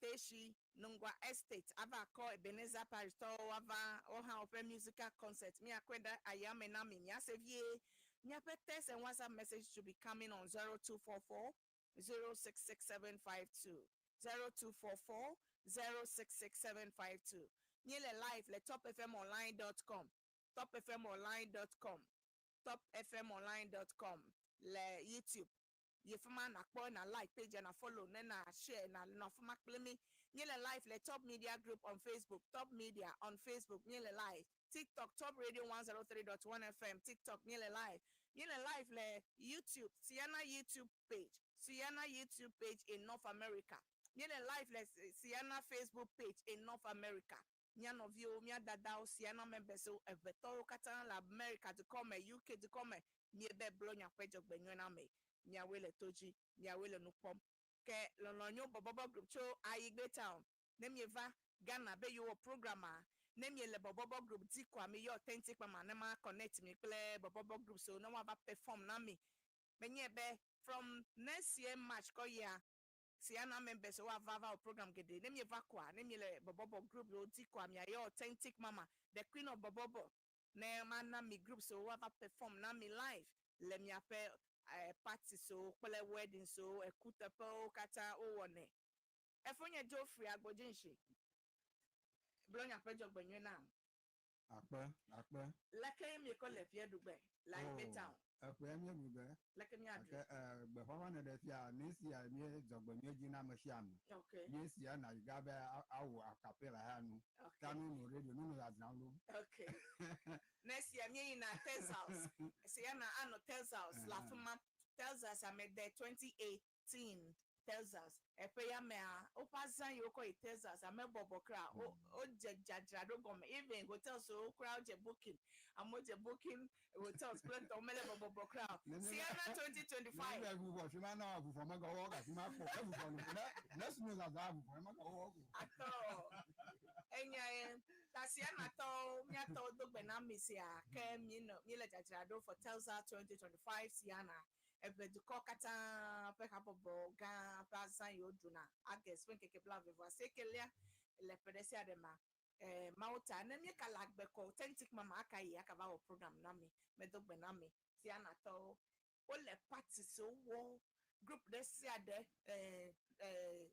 Teshi Nungwa Estate ava kɔ Ebenezer Parish tɔwo ava wohã woƒe musical concert miakɔe ɖe ayame na mi miase vie. Miaƒe text and WhatsApp message should be coming on 0244 066752 0244 066752. Miele live le topfmonline.com, topfmonline.com, topfmonline.com le YouTube. Yefuma na kpɔ na like page na follow ne na share na nɔ afima kple mi. Miele live le Top Media Group on Facebook, Top Media on Facebook. Miele live TikTok, Top Radio 103.1 FM, TikTok miele live. Miele live le YouTube, Sienna YouTube page, Sienna YouTube page in North America. Miele live le Sienna Facebook page in North America. Mia nɔviwo, mia dadawo, Sienna members wo, evetɔwo katã le America dukɔ me, UK dukɔ me. Miebe blo nya ƒe dzɔgbenyuie na me. Miawoe le to dzi, miawoe le nu kpɔm. Ke lɔlɔnyo bɔbɔbɔ group tso Ayigbe Town. Ne mieva Ghana be yewɔ program a, ne miele bɔbɔbɔ group di koa mi yɔ authentic mama ne ma connect mi kple bɔbɔbɔ group so ne woava perform na mi. Menye be from next year March kɔ yia Sienna members woava va wɔ program geɖe. Ne mieva koa, ne miele bɔbɔbɔ group wo di koa miayɔ authentic mama, the queen of bɔbɔbɔ. Ne mana mi group so woava perform na mi live le miaƒe party so kple wedding so ekuteƒewo katã wowɔnɛ. Efonye Geoffrey Agbodzinsi. Blonya ƒe dzɔgbenyuie nam. Akpe, akpe. Leke miekɔ le fie ɖugbe le Ayigbe Town. Eƒea míeɖu gbe. Leke miaɖu. Gake gbeƒãƒã ne ɖe fia ne sia mie dzɔgbenyuie dzi na ame sia ame. Okay. Mie sia na yi ga be awɔ acapella ya nu. Okay. Ta nu no radio nu no zazã lo. Okay. Next year mieyina Texas. Sienna anɔ Texas le afi ma. Texas ame de 2018 Texas. Eƒe ya mea woƒe azã yi wokɔ yi Texas ame bɔbɔ kra wodze dzadzraɖo gɔme. Even hotels wo kura wodze booking. Amewo dze booking hotels kple tɔwo mele bɔbɔbɔ kra o. Sienna 2025. Ne vuvɔ fi ma na vuvɔ megawɔ ga fi ma kpɔ. E vuvɔ lo ne ne sunu zazã vuvɔ megawɔ o. Atɔ enya ye ta Sienna tɔwo miatɔwo do gbe na mi sia ke mienɔ miele dzadzraɖo for Texas 2025 Sienna. Eve dukɔ katã ƒe habɔbɔ gã ƒe azã yi woɖuna August ƒe ŋkeke 28 le ƒe ɖe sia ɖe ma. Mawu ta ne míeka le agbe kɔ authentic mama aka yi aka va wɔ program na mi medo gbe na mi Sienna tɔwo wole party siwo wɔ group ɖe sia ɖe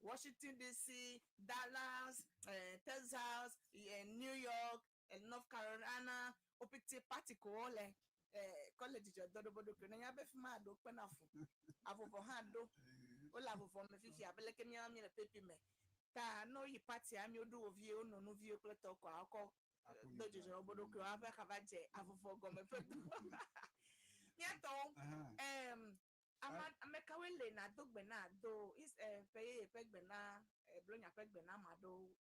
Washington DC, Dallas, Texas, New York, North Carolina wopete party ko wole kɔ le dzidzɔ dɔ ɖo ɖokui ne nya be fi ma ɖo kpena fu avuvɔ hã ɖo wole avuvɔ me fifi abe leke míawo míele pepi me. Ta ne woyi patia mi woɖo wo viwo nɔ nu viwo kple tɔ kɔa wokɔ do dzidzɔ wo ɖokuiwo hafi ava dze avuvɔ gɔme ƒe dɔ. Míatɔwo, ama ame kawoe le nado gbe na do is ƒe yeye ƒe gbe na blonya ƒe gbe na ame aɖewo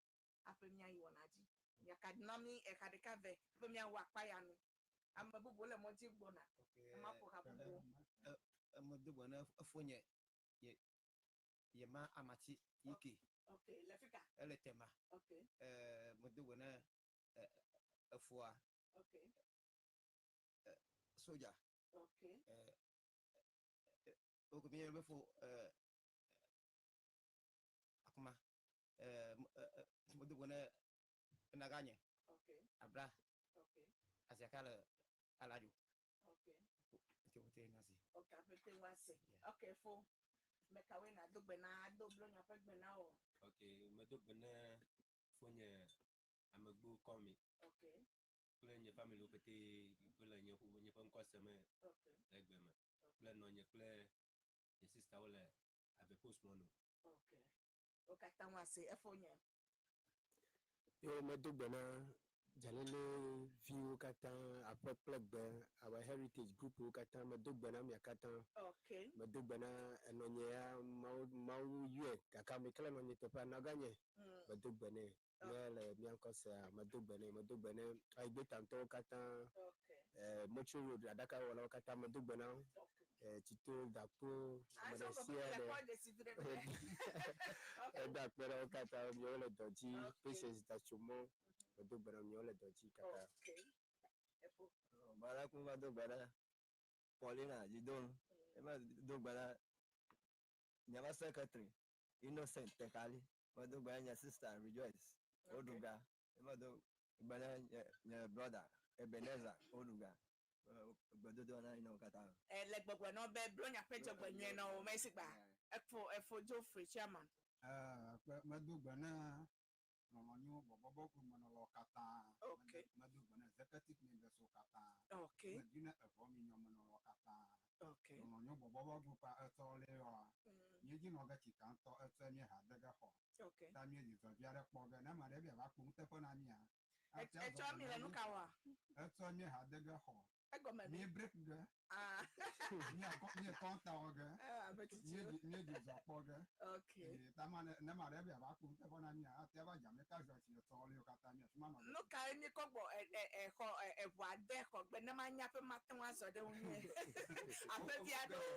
hafi míayi wɔna dzi. Miaka na mí exa ɖeka ve hafi míawɔ akpa ya nu. Ame bubuwo le mɔ dzi gbɔna. Ema ƒo ha bubuwo. Medo gbe na efonye ye yema amati yike. Okay, le fi ka. Ele tema. Okay. Medo gbe na efoa. Okay. Soja. Okay. Woko mi be fo akuma. Medo gbe na naganye. Okay. Abra. Okay. Asiaka le alajo. Okay. Nti wote nasi. Okay, apete wase. Okay, fo. Mekawoe na do gbe na do blonya ƒe gbe na wo. Ok, medo gbe na fonye amegbo kɔmi. Okay. Kple nye family wo pete wole nye nye ƒe ŋkɔ seme Okay. le egbe me. Kple nɔnye kple nye sister wole ave post mɔnu. Okay. Wo katã wase efo nye. Yo medo gbe na Dzalele viwo katã, aƒe kple gbe, our heritage group wo katã, medo gbe na mia katã. Okay. Medo gbe na enɔnye ya, Mawu Mawu yɔe gake ame yi ke le nɔnye teƒea naganye. Medo gbe nɛ. Ne le mía ŋkɔ sea, medo gbe nɛ, medo gbe nɛ Ayigbetantɔwo katã. Okay. Metro Road aɖakawɔlawo katã medo gbe na wo. Tito Dakpo, ame ɖe sia ɖe. Eda akpe ɖe wo katã, miawo le dɔ dzi. Patience Datsomɔ, medo gbe na miawo le dɔ dzi kaka. Okay. Efo. Baraku va do gbe na Paulina Dzidonu. Ema do gbe na nyama secretary Innocent Tekali. Ma do gbe na nye sister Rejoice Oduga. Ema do gbe na nye nye brother Ebenezer Oduga. Gbedodo na ina wo katã. Le gbɔgbɔ na be blonya ƒe dzɔgbe nyuie na wo mesi gba. Efo efo Geoffrey chairman. Medo gbe na lɔlɔ̃nyiwo bɔbɔbɔ group katã. Okay. Medo gbe na executive members wo katã. Okay. Medo na evɔ mi nyɔmenɔlawo katã. Okay. Lɔlɔ̃nyiwo bɔbɔbɔ group a etsɔ le yɔa. Míedzi nɔ ge tsika ŋutɔ etsɔe mí ha de ge xɔ. Okay. Ta míedzi zɔvi aɖe kpɔ ge ne ame aɖe be va kpɔ nuteƒe na mía. Etsɔ mi le nu ka wɔa? Etsɔ mí ha de ge xɔ. Egɔme Mí break ge. Ah. Mí kɔnta wɔ ge. Abe tsitsiwo. Míedzi zɔ kpɔ ge. Okay. Ta ma ne ne ame aɖe be va kpɔ nuteƒe na mía, ate va Jamaica Junction etsɔ le wo katã mía fi ma nɔ ge. Nu kae míekɔ gbɔ exɔ eʋua de xɔ gbe ne manya ƒe mate ŋu azɔ ɖe ŋu nyuie. Aƒevi aɖewo.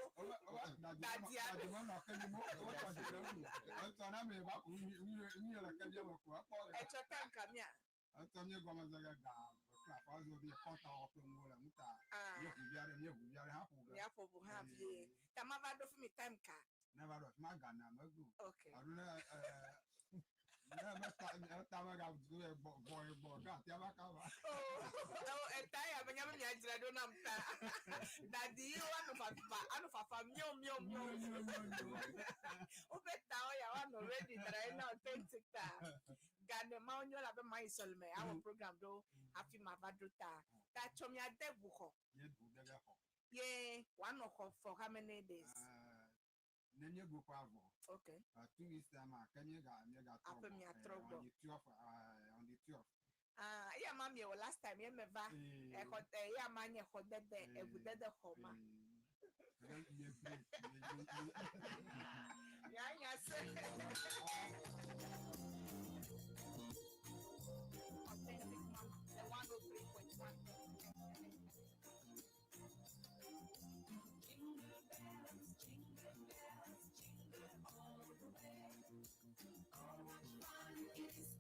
Dadi aɖewo. Dadi menɔ ke mi mo wotɔ dzi ɖe ŋu. Etsɔ na mi va ku nyuie le ke mía me ko ekpɔ ge. Etsɔ tanka mía. Etsɔ mí gɔme ze ge ga kple afa zo bi kɔnta wɔ kple ŋuwo le ŋuta. Ah. Míeʋu vi aɖe míeʋu vi aɖe hã ƒo ge. Míaƒo ʋu hã vie. Ta ma va ɖo fi mi time ka. Ne va ɖo afi ma gana megbe. Okay. Alo ne ne meta eta mega du ye gbɔ gbɔ ye gbɔ ke atia va kaba. Oh, eta ya menya be miadzra ɖo nam ta. Dadi woanɔ fafa anɔ fafa mio mio mio. Woƒe tawo ya woanɔ ready da ɖe na authentic ta. Gane mawo nyo la be mayi sɔlime awɔ program ɖo hafi mava ɖo ta. Ta tsɔ miade ʋu xɔ. Ye ʋu de ge xɔ. Ye woanɔ xɔ for how many days? Ne míeɖu xɔ avɔ. Okay. 2 weeks time a ke míega míegatrɔ Aƒe gbɔ. miatrɔ gbɔ. On the 12, on the 12. Ah, eya ma mi wɔ last time ye me va. Exɔ eya ma nye xɔ dede eʋu dede xɔ ma. Ye break. Nya nya se. Authentic Mama, the 103.1. Jingle bells, jingle bells, jingle all the way. Oh, what fun it is.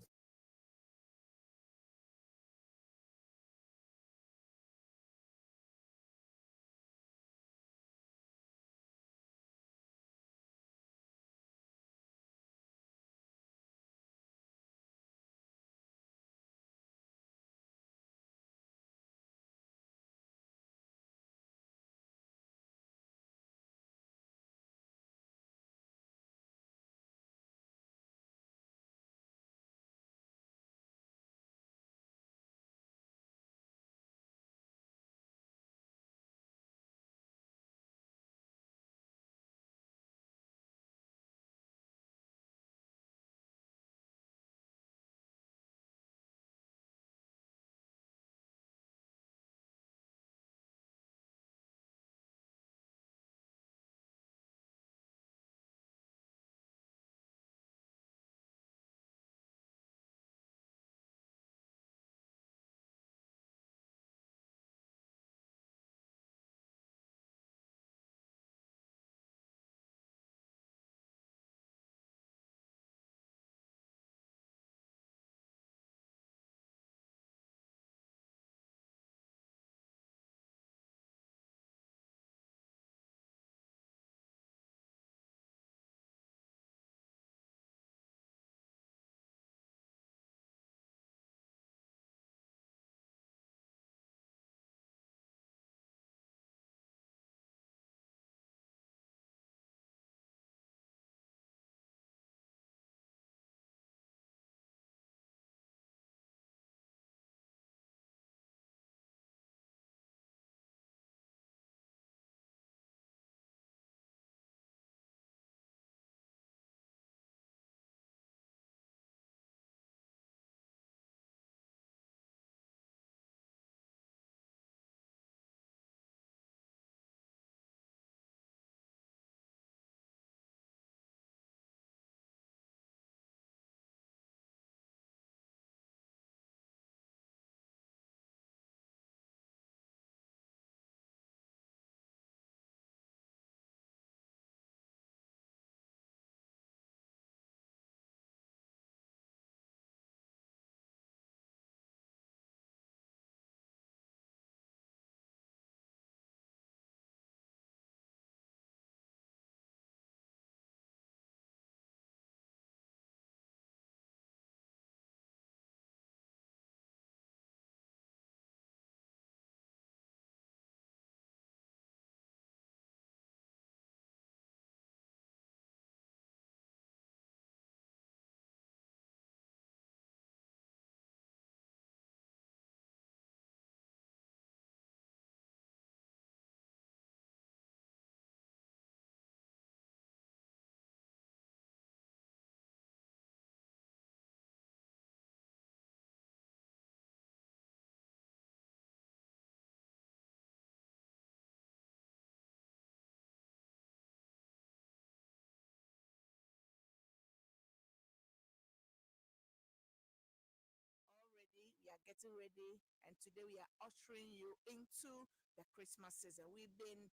getting ready, and today we are ushering you into the Christmas season. We've been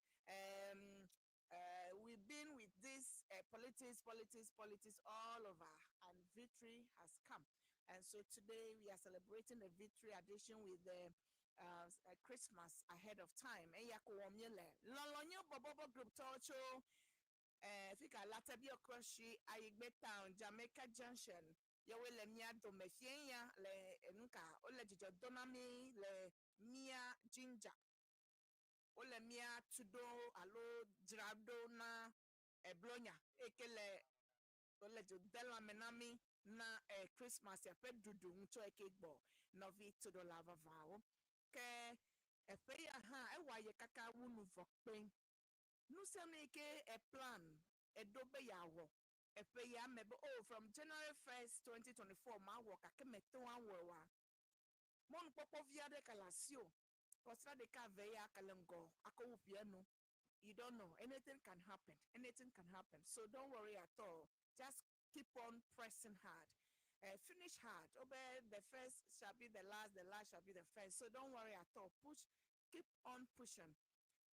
we've been with this politics, politics, politics all over, and victory has come. And so today we are celebrating the victory edition with the Christmas ahead of time. Eya ko wɔ míele. Lɔlɔnyo bɔbɔbɔ group tɔwo tso fika Laterbiokorshie, Ayigbe Town, Jamaica Junction. Yewoe le mía dome fie ya le nuka wole dzidzɔ dom na mí le mía ginger. Wole mía tu ɖo alo dzra ɖo na eblonya eyi ke le wole dzo de lãme na mí na Christmas ƒe ɖuɖu ŋutsɔ yi ke gbɔ nɔvi toɖola vavãwo. Ke eƒe ya hã ewɔ aye kaka wu nu vɔ kpeŋ. Nu sia nu yi ke eplan eɖo be yeawɔ eƒe ya me be oh from January 1st 2024 mawɔ gake mete ŋu awɔe oa. Mɔnukpɔkpɔ vi aɖe ka le asiwò. Kɔsiɖa ɖeka eve ya ke le ŋgɔ akɔ wu ƒea nu. You don't know. Anything can happen. Anything can happen. So don't worry at all. Just keep on pressing hard. Finish hard. Obey the first shall be the last shall be the first. So don't worry at all. Push, keep on pushing.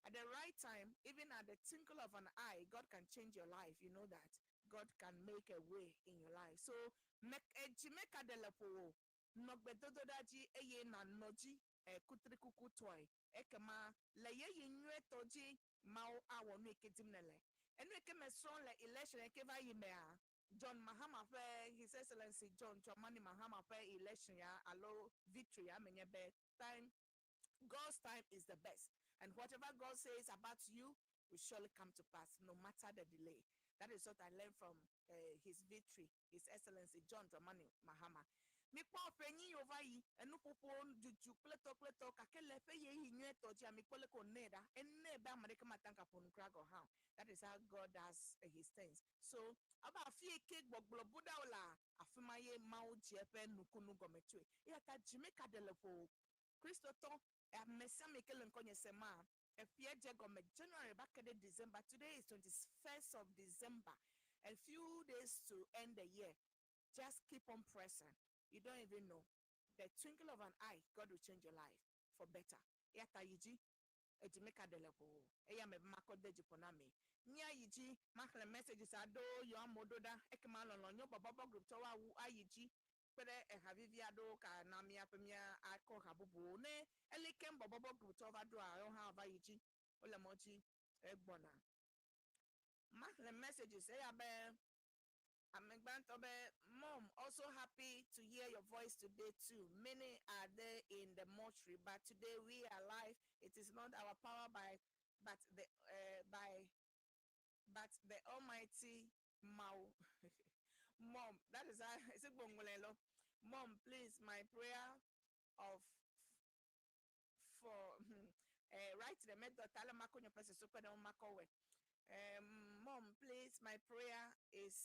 At the right time, even at the twinkle of an eye, God can change your life. You know that. God can make a way in your life. So, make Jamaica de lepo nɔgbedodoɖa dzi eye nànɔ dzi kutrikukutɔe. Ekema le ɣeyiɣi nyuietɔ dzi Mawu awɔ nu yi ke dim nèle. Enu yi ke mesrɔ̃ le election yi ke va yi mea, John Mahama ƒe His Excellency John Dramani Mahama ƒe election ya alo victory ya menye be time God's time is the best and whatever God says about you will surely come to pass no matter the delay. That is what I learned from his victory, His Excellency John Dramani Mahama. Mikpɔ ƒe nyi yiwo va yi, enuƒoƒo, dzudzu kple tɔ kple tɔ gake le eƒe ɣeyiɣi nyuietɔ dzia, mikpɔ leke wònɛ ɖa. Enɛ be ame ɖeke mate ŋu agaƒo nu kura gɔ̃ hã o. That is how God does his things. So, abe afi yi ke gbɔgblɔ bu ɖa o lea, afi ma ye Mawu dze eƒe nukunu gɔme tsoe. Eya ta dzi meka ɖe le ƒo o. Kristotɔ, ame sia ame yi ke le ŋkɔnye se ma, eƒea dze gɔme January va ke ɖe December. Today is 21st of December and few days to end the year. Just keep on pressing. You don't even know. The twinkle of an eye, God will change your life for better. Eya ta yi dzi, edzi meka ɖe le ƒo o. Eya me be makɔ de dzi ƒo na mi. Mía yi dzi, maxlẽ messages aɖewo yɔ amewo ɖo ɖa. Ekema lɔlɔ nyo bɔbɔbɔ group tɔwo awu ayi dzi kpe ɖe eha vivi aɖewo ka na míaƒe mía akɔ ha bubuwo. Ne eli keŋ bɔbɔbɔ group tɔwo va ɖoa, woawo hã va yi dzi. Wole mɔ dzi egbɔna. Maxlẽ messages eya be ame gbãtɔ be mom also happy to hear your voice today too. Many are there in the mortuary, but today we are alive. It is not our power by but the by but the Almighty Mau. Mom, that is how is it Bongolelo? Mom, please, my prayer of for write the method tale makonyo person so makowe. Mom, please, my prayer is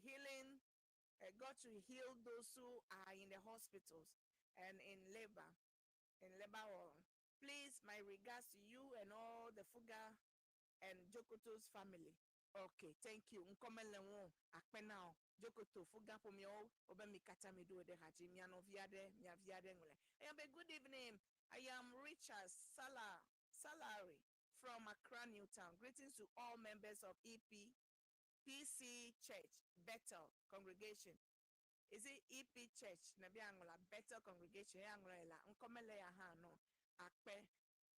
healing. God to heal those who are in the hospitals and in labor hall. Please, my regards to you and all the Fuga and Jokoto's family. Okay, thank you. Nkomele wo akpena o. Jokoto Fuga pomio obe mi kata mi do de haji mi ano viade mi aviade ngule. Eya good evening. I am Richard Sala Salary from Accra Newtown. Greetings to all members of EP PC Church Bethel Congregation. Is it EP Church? Nabi Angola Bethel Congregation. Ya Angola ela. Nkomele ya ha no. Akpe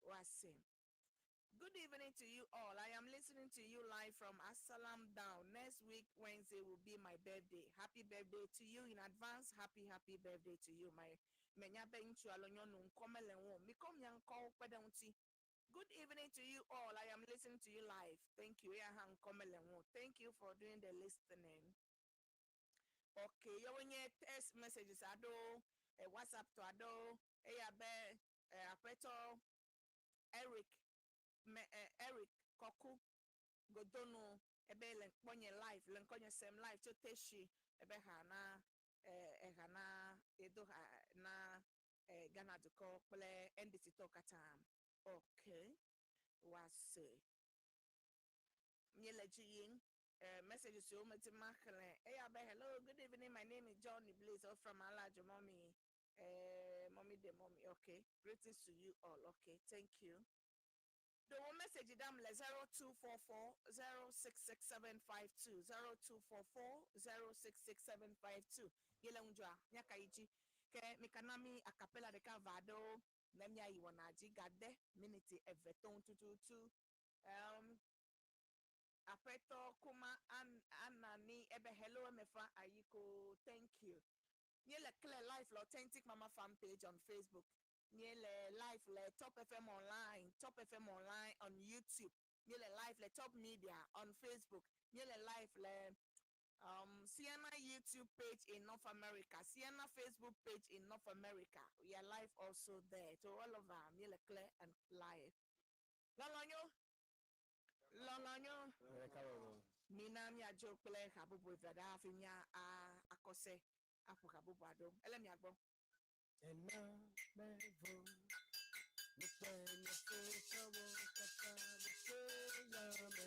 wase. Good evening to you all. I am listening to you live from Asalam Down. Next week, Wednesday, will be my birthday. Happy birthday to you in advance. Happy, happy birthday to you. My menya be ŋutsu alo nyɔnu ŋkɔmele ŋu o. Mikɔ mia ŋkɔwo kpe ɖe ŋuti. Good evening to you all. I am listening to you live. Thank you. Eya hã ŋkɔmele ŋu o. Thank you for doing the listening. Okay, yewo nye text messages aɖewo, WhatsApp tɔ aɖewo. Eya be aƒetɔ Eric me Eric Kɔku Godonu ebe le ŋkpɔnye live le ŋkɔnye sem live tso Teshi ebe ha na eha na edo ha na Ghana dukɔ kple NDC tɔwo katã. Okay, wase. Míele dzi yim. Messages siwo meti maxlẽ. Eya be hello, good evening. My name is John Blaze from Alajo Mommy. Mommy the mommy, okay. Greetings to you all. Okay, thank you. The one message dam le 0244 066752 0244 066752. Yele ŋudzɔa miaka yi dzi ke mikana mi akapela ɖeka va ɖewo ne miayi wɔna dzi gade miniti eve tɔn tututu. Aƒetɔ Kuma Anani ebe hello emefa ayiko, thank you. Míele clear live le Authentic Mama fan page on Facebook. Míele live le Top FM online, Top FM online on YouTube. Míele live le Top Media on Facebook. Míele live le Sienna YouTube page in North America, Sienna Facebook page in North America. We are live also there. So all over, míele clear and live. Lɔlɔnyo, lɔlɔnyo. Ɖeka wɔwɔ. Mina miadzo kple habubu eve ɖa hafi mia akɔse aƒo habubu aɖewo. Ele mia gbɔ. Ena mevo, nukpe nye futɔwo katã wotso yame.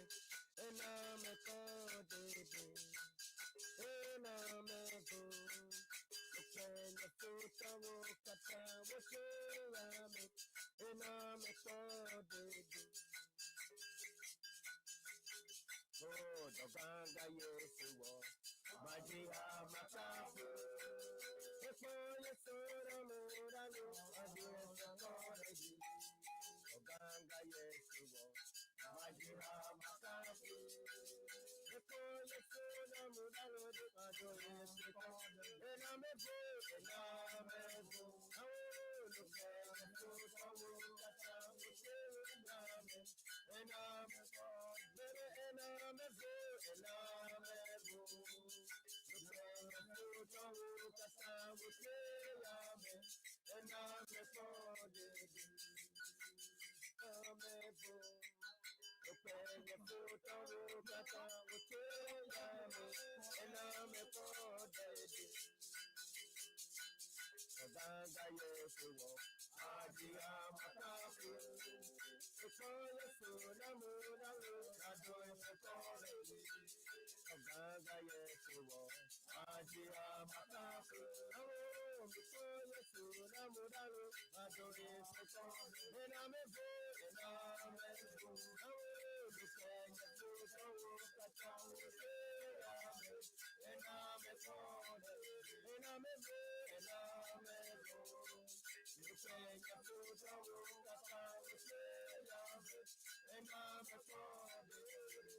Ena mekɔ ɖeɖe. Ena mevo, nukpe nye futɔwo katã wotso yame. Ena mekɔ ɖeɖe. Oh, dɔganga Yesu wɔ, madziha makafu. Ekpɔ Yesu ɖe mo ɖa lo, adi Yesu kɔ ɖe dzi. Dɔganga Yesu wɔ, madziha makafu. Ekpɔ Yesu ɖe mo ɖa lo, adi Yesu kɔ ɖe dzi. Ena mevo, ena mevo, awo nukpe futɔwo katã wotso yame. Ena mekɔ ɖeɖe, ena mevo, ena mevo. Nukpe futɔwo katã wotso yame. Ena mekɔ ɖeɖe. Ena mevo. Nukpe futɔwo katã wotso yame. Ena mekɔ ɖeɖe. Ọ̀gáńgá Yesu wọ̀, àjíhà màkàfù. Ìpọ́ Yesu námú náwó, àjọ ìfẹ́kọ́ rẹ̀ yìí. Ọ̀gáńgá Yesu wọ̀, àjíhà màkàfù. Àwọn ìpọ́ Yesu námú náwó, àjọ ìfẹ́kọ́ rẹ̀ yìí. Ẹ̀nà mẹ́fọ́, ẹ̀nà mẹ́fọ́, àwọn olùfẹ́ Yesu sọ́wọ́ kàtà òṣè àmì. Ẹ̀nà mẹ́fọ́ rẹ̀, ẹ̀nà mẹ́fọ́, ẹ̀nà mẹ́fọ́. Olùfẹ́ Yesu sọ́wọ́ kàtà òṣè àmì. Ẹ̀nà mẹ́fọ́ rẹ̀.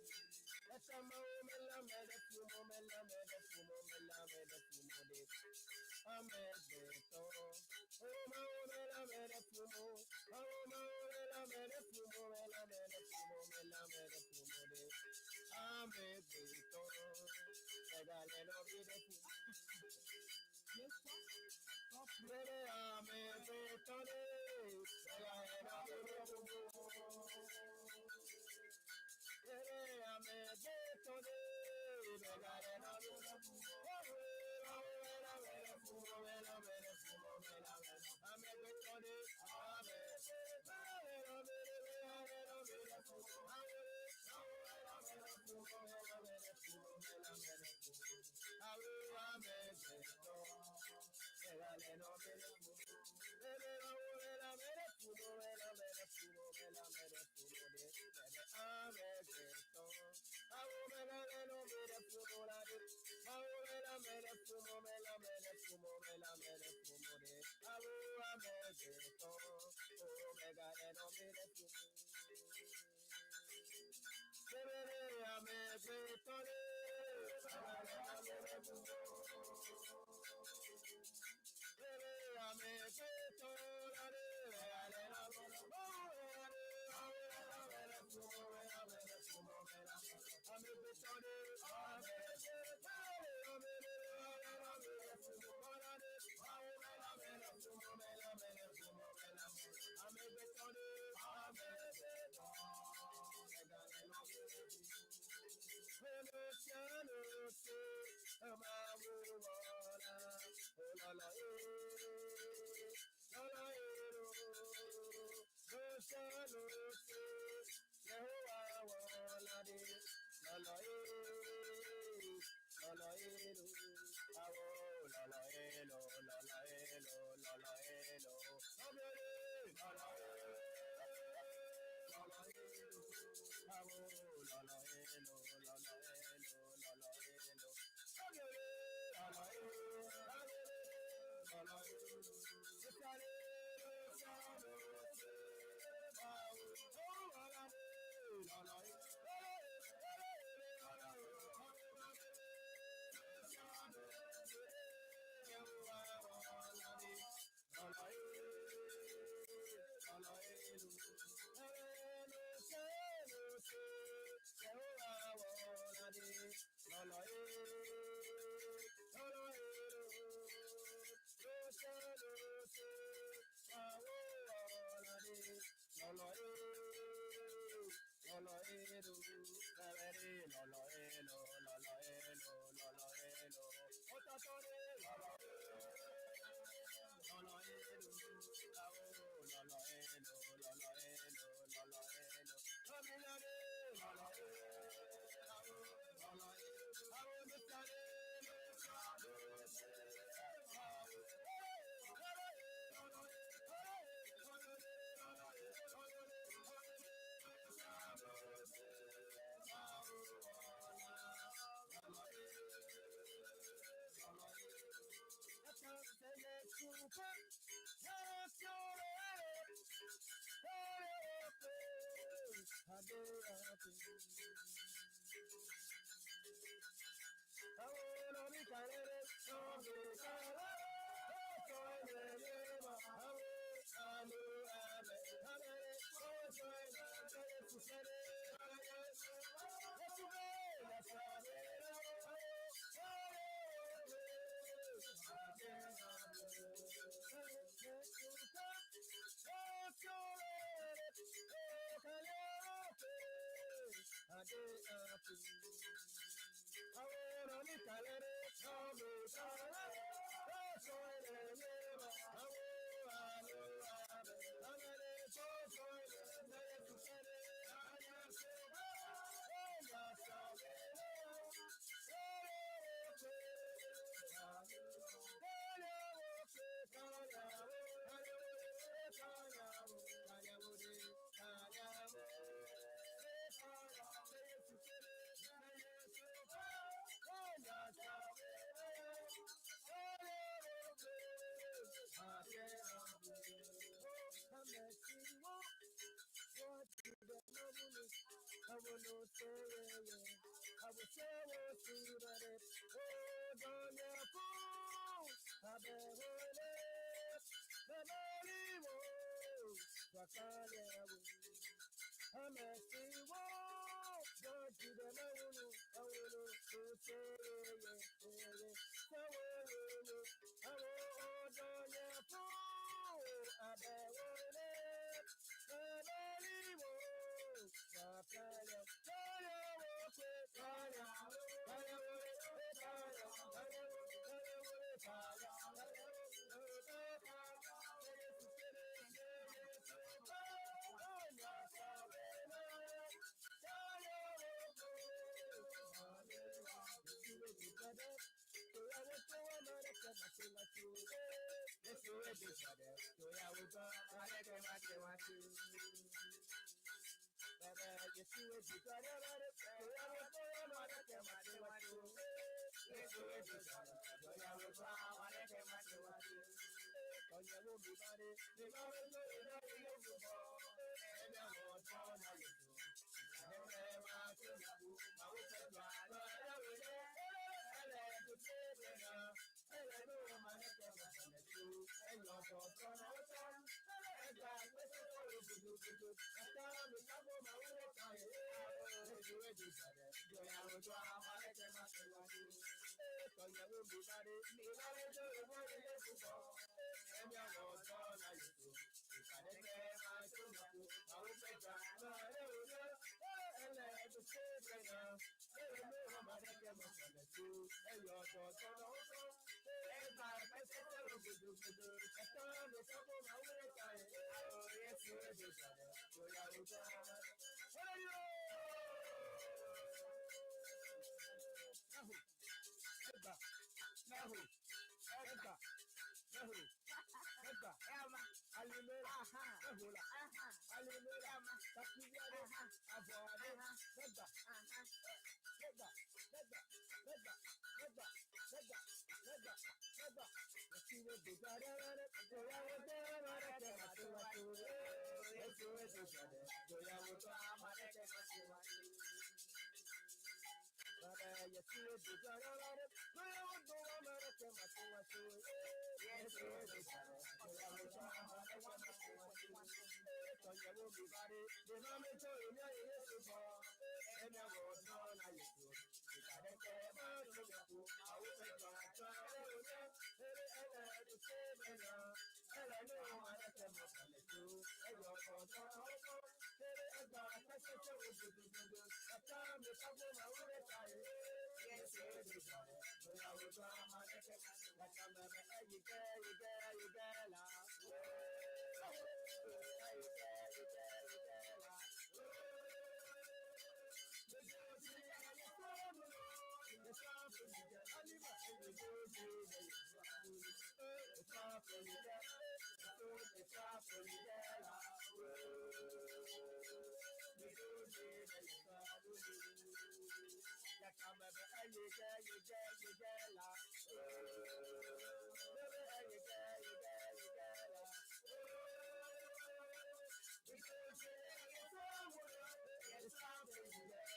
It's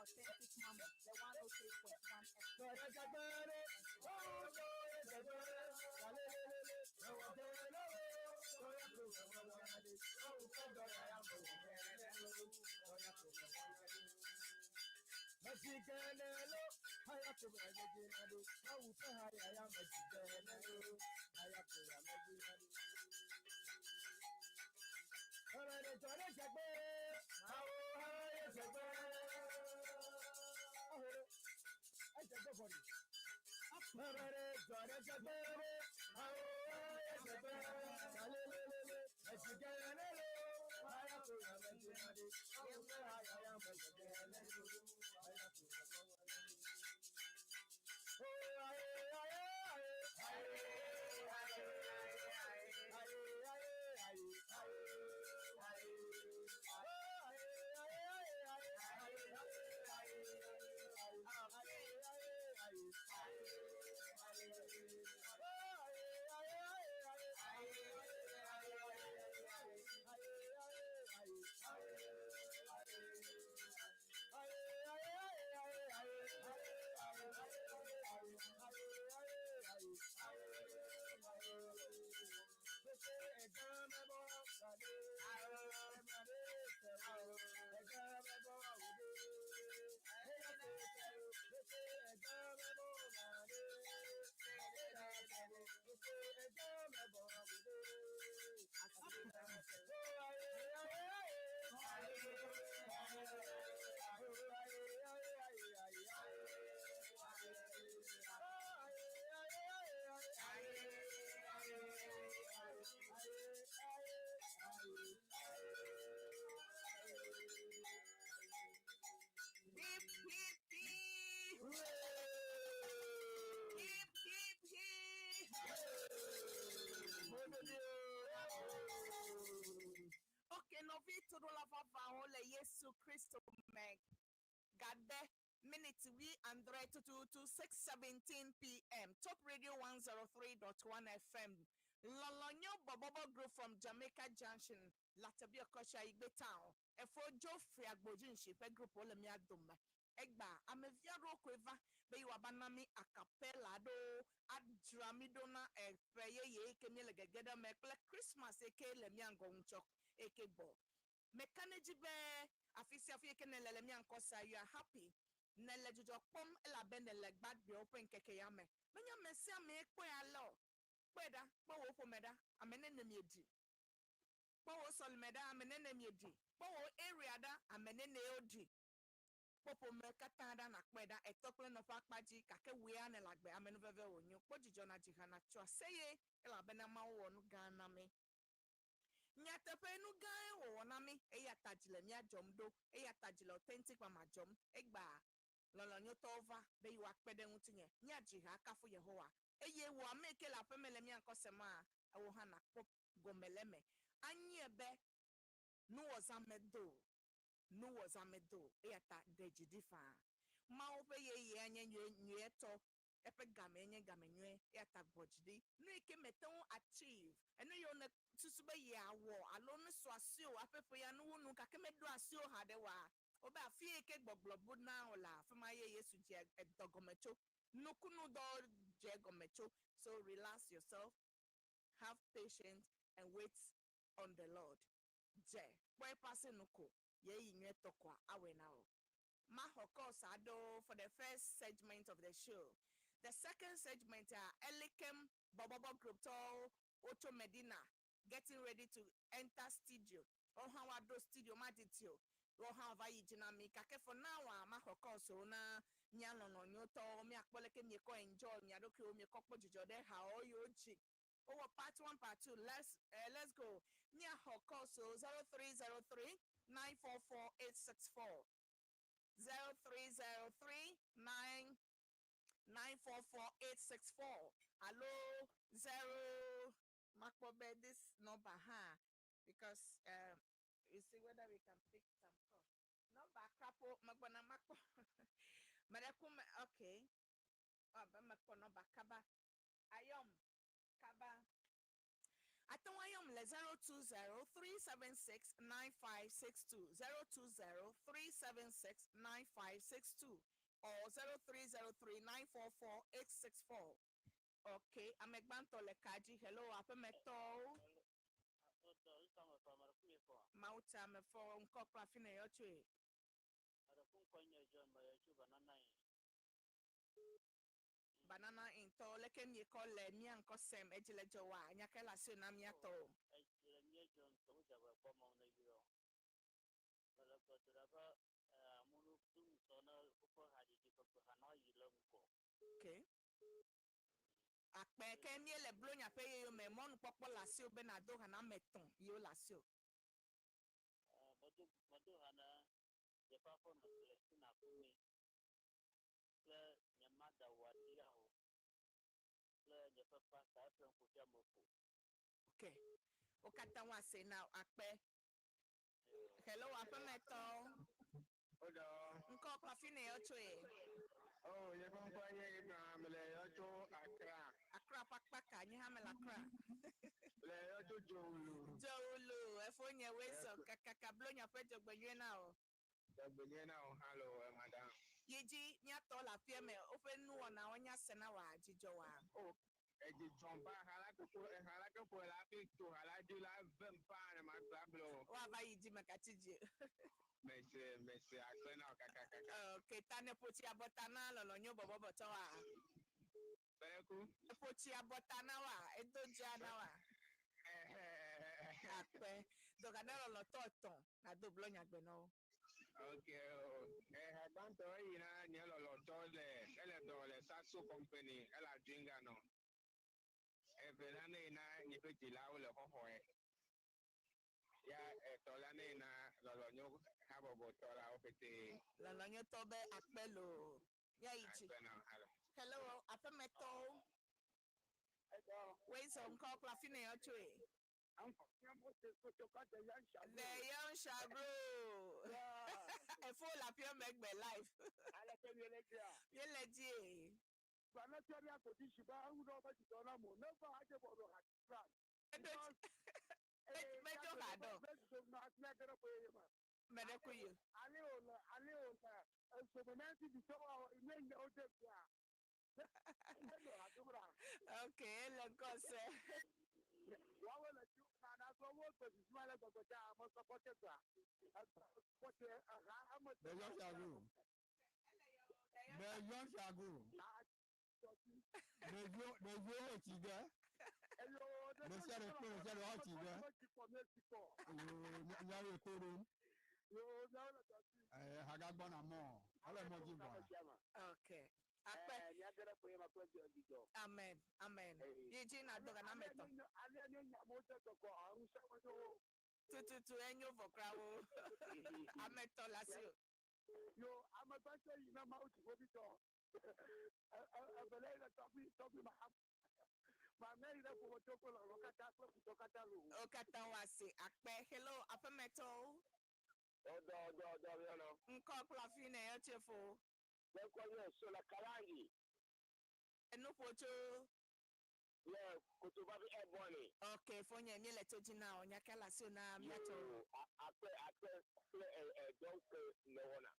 Authentic Mama, the 103.1 FM. Hip, hip, hip. Hip, hip, hip. Okay, nɔvi toɖola vavawo le Yesu Kristo me. Gade minute wi andre tututu 6:17 p.m. Top Radio 103.1 FM. Lɔlɔnyo Bɔbɔbɔ Group from Jamaica Junction, Latabia Kosha Igbe Town. Efo Geoffrey Agbojinshi ƒe group wole mía dome. Egba amevi aɖewo koe va be yewoava na mí acapella aɖewo adzra mí ɖo na eƒe yeye yi ke míele gege ɖe me kple Christmas yi ke le mía ŋgɔ ŋutsɔ eke gbɔ. Meka ɖe edzi be afi sia afi yi ke nèle le mía ŋkɔ sia, you are happy. Nèle dzidzɔ kpɔm elabe nèle gbadɔewo ƒe ŋkeke ya me. Menye ame sia amee kpɔe ale o. Kpɔe ɖa, kpɔ wò ƒome ɖa, ame nene mieɖi. Kpɔ wò sɔlime ɖa, ame nene mieɖi. Kpɔ wò area ɖa, ame nene woɖi. Kpɔ ƒome katã ɖa nàkpɔe ɖa, etɔ kple nɔƒe akpa dzi gake wòe ya nèle agbe amenuveve wònyo. Kpɔ dzidzɔ na dzi hã nàtso aseye elabena Mawu wɔ nu gã na mí. Nyateƒe nu gãe wòwɔ na mí eya ta dzi le mía dzɔm ɖo eya ta dzi le authentic mama dzɔm. Egbea lɔlɔ̃nyotɔwo va be yewoakpe ɖe ŋutinye míadzi ha akafu Yehowa. Eye wò ame yi ke le aƒeme le mía ŋkɔ sema, ewò hã nàkpɔ gome le eme. Anye be nuwɔzã medo o. Nuwɔzã medo o. Eya ta ɖe dzi ɖi faa. Mawu ƒe ɣeyiɣia nye nyuietɔ. Eƒe gamee nye game nyui. Eya ta gbɔ dzi ɖi. Nu yi ke mète ŋu achieve, enu yiwo nèsusu be yeawɔ alo nu su asiwò hafi ƒea nuwunu gake meɖo asiwò haɖe oa, wobe afi yi ke gbɔgblɔ bu na wò lea, afi ma ye Yesu dze edɔ gɔme tso. Nukunudɔ dze egɔme tso. So relax yourself, have patience and wait on the Lord. Dze, kpɔ eƒe asinu ko, ɣeyiɣi nyuietɔ koa awɔe na wò. Maxɔ calls aɖewo for the first segment of the show. The second segment a, Elikem Bɔbɔbɔ Group tɔwo wotso Medina getting ready to enter studio. Woawo hã woaɖo studio madidi o. Woawo hã woava yi dzi na mí. Gake for now a, maxɔ calls wo na mía lɔlɔ̃nyotɔwo míakpɔ leke miekɔ enjoy mia ɖokuiwo, miekɔ kpɔ dzidzɔ ɖe hawo yiwo dzi wowɔ part one, part two. Let's go. Míaxɔ calls wo 0303 944 864. 0303 9 944 864 alo 0 makpɔ be this number hã because we see whether we can pick some call. Number krapo megbɔna makpɔ meɖe ku me okay. Oh, be mekpɔ number kaba. Ayɔm kaba. Ate ŋu ayɔm le 020 376 9562, 020 376 9562 or 0303 944 864. Okay, ame gbãtɔ le ka dzi. Hello, aƒemetɔwo. Mawu tsa mefɔ ŋkɔ kple afi ne yɔ tsoe. Banana Inn tɔwo leke miekɔ le mía ŋkɔ sem edzi le dzɔ wa nya ke le asiwò na mía tɔwo. Okay. Akpe ke míele Blonya ƒe yeyeo me mɔnukpɔkpɔ le asiwò be nàdo ha na ame etɔ̃ yiwo le asiwò. Medo ha na yeƒe aƒenɔ Celestina Kumi kple nye mada Wadiaho kple nye ƒe pastor Ephraim Kofi Amoako. Ok. Wo katã woasee na wò. Akpe. Hello, aƒemetɔwo. Woɖɔ. Ŋkɔ kple afi nèyɔ tsoe? Oh, nye ƒe ŋkɔe nye Abraham, mele yɔ tso Accra. Accra ƒe akpa ka? Nye hã mele Accra. Le yɔ tso Dzowulu. Dzowulu, efonye Wezɔ, kakaka Blonya ƒe dzɔgbenyuie na wò. Dzɔgbenyuie na wò hã loo, madam. Yi dzi, míatɔ le aƒea me, woƒe nuwɔnawo nya se na wòa, dzi dzɔ wòa? Oh, edzi dzɔm paa, ha la ke ƒo, eha la ke ƒo le hafi to ha la dzi la vem paa ne magblɔ agblɔ o. Woava yi dzi megatsi dzi o. Mese, mese akpe na wò kakakaka. Ok, ta nèƒo tsi abɔta na lɔlɔ̃nyo bɔbɔbɔtɔ woa? Kpeɖeku. Èƒo tsi abɔta na woa? Edo dzea na woa? Akpe. Dɔga ne lɔlɔ̃tɔ etɔ̃ nàdo blɔnyagbe na wo. Ok, o. Eha gbãtɔ eyi na nye lɔlɔ̃tɔ le ele dɔ le Sasso company ele Adringa nɔ. Evelia ne yi na nye ƒe dzilawo le xɔxɔe. Ya etɔ̃lia ne yi na lɔlɔ̃nyo habɔbɔtɔ la wo pete. Lɔlɔ̃nyotɔ be akpe loo. Míayi dzi. Akpe na alo. Hello, aƒemetɔwo. Woezɔ ŋkɔ kple afi ne yɔ tsoe. The Young Shabro. Efo le aƒea me egbe live. Míele dzie. Medzo ha ɖo. Meɖe ku yi. Ok, ele ŋkɔ se. The Young Shabro. The Young Shabro. Ɖeviwo ɖeviwo ho tsi ge. Ɖe sia ɖe kple ɖe sia ɖe ho tsi ge. Yoo míawoe ko ɖom. Hagagbɔna mɔ ele mɔ dzi gbɔna. Okay. Akpe. Míage ɖe ƒe ma kple dzidzɔ. Amen, amen. Yi dzi na do gana metɔ. Ale ne nyamewo te kɔkɔ aŋusẽ Tututu enyo vɔ kura wo. Ame tɔ le asi o. Yo, ame gbãtɔ yi na Mawu dziƒovitɔ. Evelia yi na tɔgbi tɔgbi ma. Mamlɛ yi na ƒometɔwo kple lɔlɔ katã kple futɔ katã loo. Wo katã woase akpe. Hello, aƒemetɔwo. Ɔdɔ ɔdɔ ɔdɔ miɔnɔ. Ŋkɔ kple afi ne yɔ tse fo. Nye ŋkɔ nye Sola Kalangi. Enuƒo tso. Le Kotobabi Ebony. Ok, fonye mi le tso dzi na o. Nya ka le asiwò na míatsɔ. Yoo, akpe akpe kple edɔ ke nèwɔna.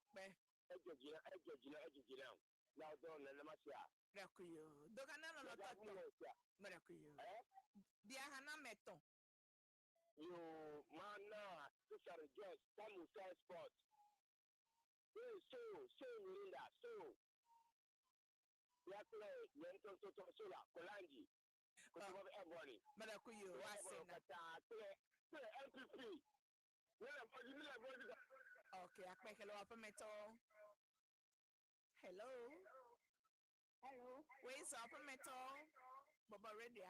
Kpe. Edzɔ dzi na edzɔ dzi na edzɔ dzi nam. Na wòdɔ nenema sia. Mɖekuyo. Doga na lɔlɔtɔ tɔ. Mɖekuyo. Bia ha na ame etɔ̃. Yoo, mana Sister Rejoice, Samu Science Sport. Hey, so, so Mirinda, so. Ya kple nye ŋutɔŋutɔtɔ Sola, Kolanji, Kotobabi Ebony. Mɖekuyo, woase na. Katã kple kple NPP. Míele mɔdzi, míele mɔdzi. Ok, akpe hello aƒemetɔ. Hello. Hello. Wei sɔ aƒemetɔ. Bɔbɔ radio.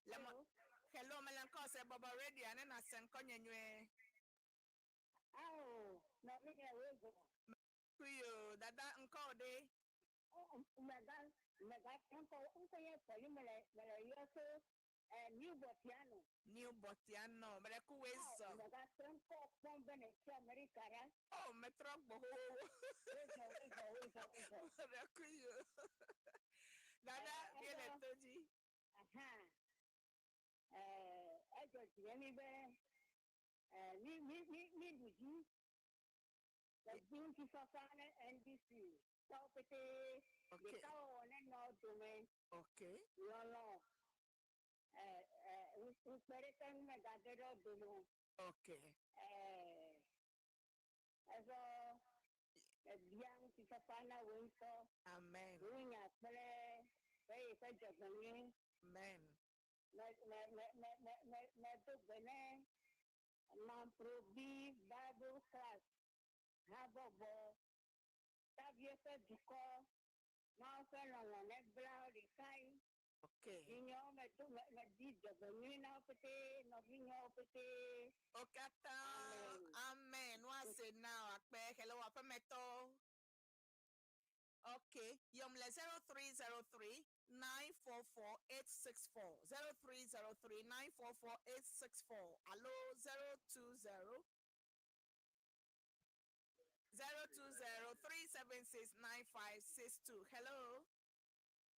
Le mɔ. Hello, mele ŋkɔ se bɔbɔ radio ne na se ŋkɔ nye nyuie. Ao, nɔvinye wei zɔ. Kuyo, dada ŋkɔ o ɖe. Mega, mega, ŋkɔ, ŋkɔ nye Pɔli mele, mele yɔ so, New Botiano. New Botiano, mele ku wei zɔ. Mega trɔ ŋkɔ kpɔm be ne tso Amerika ɖa. Oh, metrɔ gbɔ xoxoxo. Wei zɔ, wei zɔ, wei zɔ, wei zɔ. Mele kuyo. Dada, míele to dzi. Aha. Edzɔ dzi ne mi be, mi, mi, mi, mi ɖu dzi. Le dzi ŋutifafa ne NDC tɔwo pete. Ɖekawɔwɔ nenɔ dome. Lɔlɔ. Ŋukpe ɖeke nu megage ɖe wo dome o. Ezɔ ebia ŋutifafa na wò ŋutɔ. Amen. Nunya kple eye ƒe dzɔgbenyui. Amen. Me me me me me me medo gbe ne Mamprobi Bible Class habɔbɔ Tavie ƒe dukɔ Mawu ƒe lɔlɔ nebla wo ɖekae. Vinyewo medo me medi dzɔgbenyui na wo pete nɔvinyewo pete. Wo katã amen. Woase na wò akpe. Hello aƒemetɔwo. Ok, yɔm le 0303 944 864, 0303 944 864 alo 020 020 376 9562. Hello.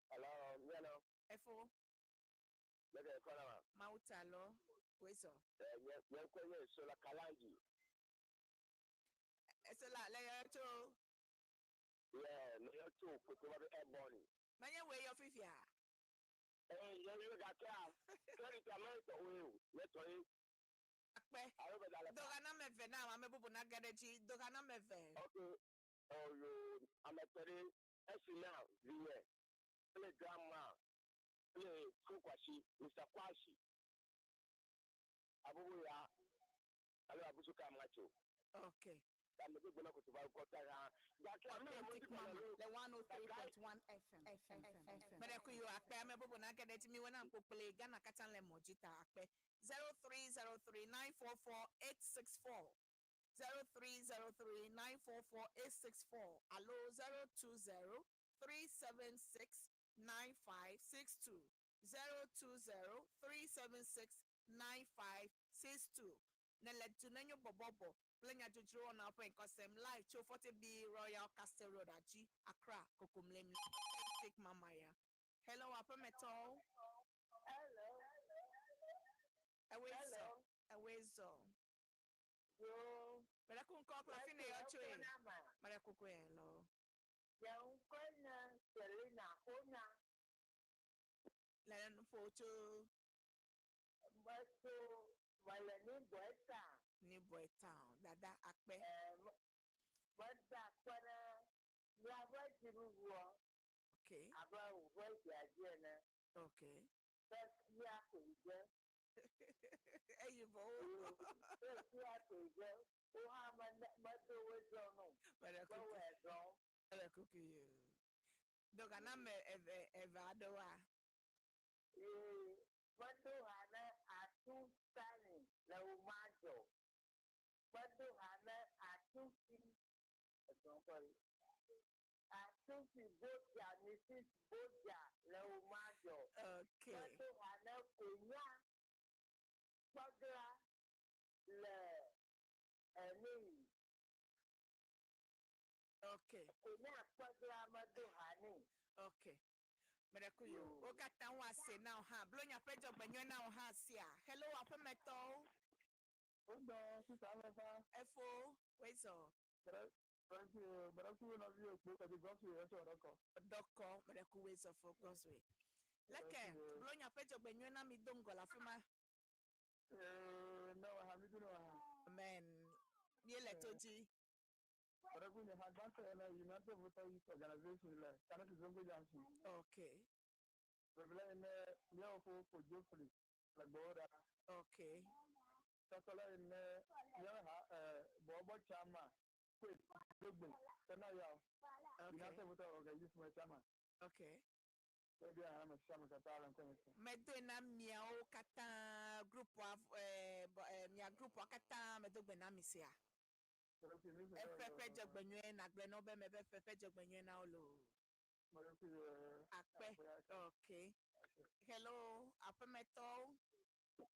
Hello, miano. Efo. Leke kɔna ma. Mawu ta lɔ, wezɔ. Nye nye ŋkɔ nye Sola Kalanji. Esola le yɔ tso. Yeah, me yɔ tso Kotobabi Ebony. Menye wòe yɔ fifia? Ee, nye yɔ gakea, credit ame tɔ woe o, nye tɔ ye. Akpe. Alo be da le. Doga na ame eve na ame bubu nage ɖe edzi. Doga na ame eve. Ok, oyo, ame tɔ ɖe, esi na vinye kple grandma kple fo Kwasi, Mr. Kwasi. Abubu ya, alo abusu ka macho. Ok. Authentic Mama, the 103.1 FM. FM. FM. Mede ku yo akpe ame bubu nage ɖe edzi mi wona ŋkpokple Ghana katã le mɔ dzi ta akpe 0303 944 864 0303 944 864 alo 020 376 9562 020 376 9562 Ne le du nenyo bɔbɔbɔ kple nyadzodzro wɔnawo ƒe ŋkɔ sem live tso 40B Royal Castle Road adzi, Accra, Kokomlemle. Authentic Mama ya. Hello aƒemetɔwo. Hello. Ewoe zɔ. Ewoe zɔ. Yo. Meɖe ku ŋkɔ kple afi ne yɔ tsoe. Meɖe kuku ye lɔ. Nye ŋkɔe nye Selina Ona. Le nuƒo tso. Metso mele New Boy Town. New Boy Town. Dada akpe. Meda akpe ɖe miaƒe dziɖuɖuɔ. Abe wòƒe dzia dzi ene. Be fia koe dze. Eyi vɔ wo. Be fia koe dze. Wo hã medo wo zɔ no. Meɖe Be kuku. wɔe zɔ. Ele kuku yi o. Doga na ame eve eve aɖewoa? Ee, medo ha ne Atu Stanley le Womadzɔ. Medo ha ne Atufi Atufi Bodza, Mrs. Bodza le Womadzɔ. Okay. Medo ha ne Konya Kpɔgla le Eneyi. Okay. Konya Kpɔgla medo ha nɛ. Okay. Meɖe ku yo. Wo katã woase na wò hã. Blo nya ƒe dzɔgbenyui na wò hã sia. Hello aƒemetɔwo. Wodɔ sisa fɛfa. Efo, wezɔ. Bɛrɛ ku nɔvi ekpo kadi gɔfi ɛsɔ ɖɔkɔ. Dɔkɔ, meɖe ku wezɔ fo gɔsue. Leke, blo nya ƒe dzɔgbenyui na mi do ŋgɔ le afi ma. Ee, ne wɔ ha mi dunu wɔ ha. Amen. Míele to dzi. Bɛrɛ ku nye ha gbãtɔ yɛ na United Voter Youth Organization le Kaneti Zongo Junction. Okay. Bɛbila yi ne míawo fo fo Geoffrey le gbɔwɔ ɖa. Okay. Tɔtɔla yi ne míawo ha ɛɛ bɔbɔ chairman Kwesi Dogbe sena yaw. Okay. United Voter Organization chairman. Okay. Ebi aha me sia me katã le ŋkɔnye se. Medoe na miawo katã groupua eh, bɔ- eh, mia groupua katã medo gbe na mi sia. Eƒe ƒe dzɔgbenyui nagblɔe na wo be mebe ƒe ƒe dzɔgbenyui na wo loo. Akpe. Okay. Hello, aƒemetɔwo.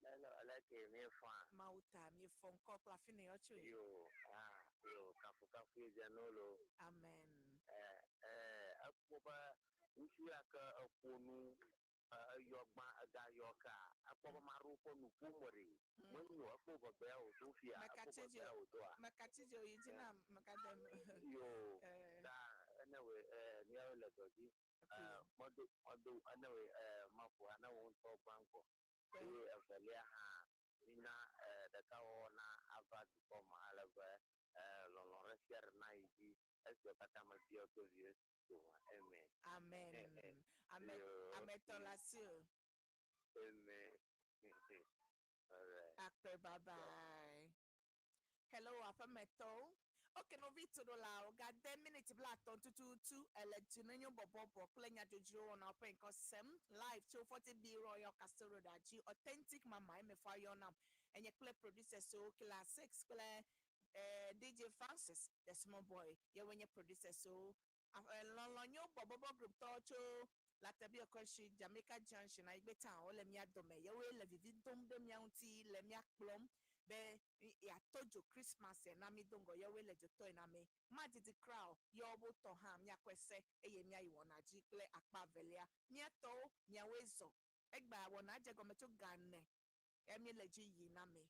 Hello, aleke míefɔa? Mawu ta míefɔ ŋkɔ kple afi ne yɔ tsoe. Yo, ah, yo, kafukafu ye dze no lo. Amen. Eh, eh, ekpɔ be ŋutsu ya ke eƒo nu eyɔ gbã egayɔ kea, ekpɔ be maɖewo ƒe nu ƒom ɖi. Menyo ekpɔ ʋegbea wòdo fia, ekpɔ Mekatsi dzi ʋegbea wòdoa. Mekatsi dzi o yi dzi nam mekade. Yo, Eh. ta anyway, eh, míawo le dɔ dzi. Eh, medo, medo, anyway, eh, maƒo ha na wò ŋutɔ gbãŋkɔ. Eye evelia hã, mina eh, ɖekawɔwɔ na ava dukɔ me ale be eh, lɔlɔ̃ ɖe sia ɖe nayi dzi esiwo katã mebia to vi Yesu dome. Amen. Amen. Ame Yo. ame tɔ le asi o. Amen. Alright. Akpe bye bye. Hello aƒemetɔwo. Ok, nɔvi toɖolawo gade miniti 50 tututu ele dzinenyo bɔbɔbɔ kple nyadzodzrowo wɔna ƒe ŋkɔ sem live tso 40B Royal Castle Road dzi Authentic Mama emefa yɔ nam. Enye kple producers wo Killer Six kple eh, DJ Francis the small boy yewoe nye producers wo. Lɔlɔnyo bɔbɔbɔ group tɔwo tso Latebi Okoshi Jamaica Junction Ayigbe Town wole mía dome yewoe le vivi dom ɖe mía ŋuti le mía kplɔm be yeato dzo Christmas na mi do ŋgɔ yewoe le dzotɔe na mi. Madidi kra o yewowo tɔ hã míakɔe se eye míayi wɔna dzi kple akpa evelia. Míatɔwo miawoe zɔ. Egbea wɔna dze gɔme tso ga ene emi le dzi yi na mi.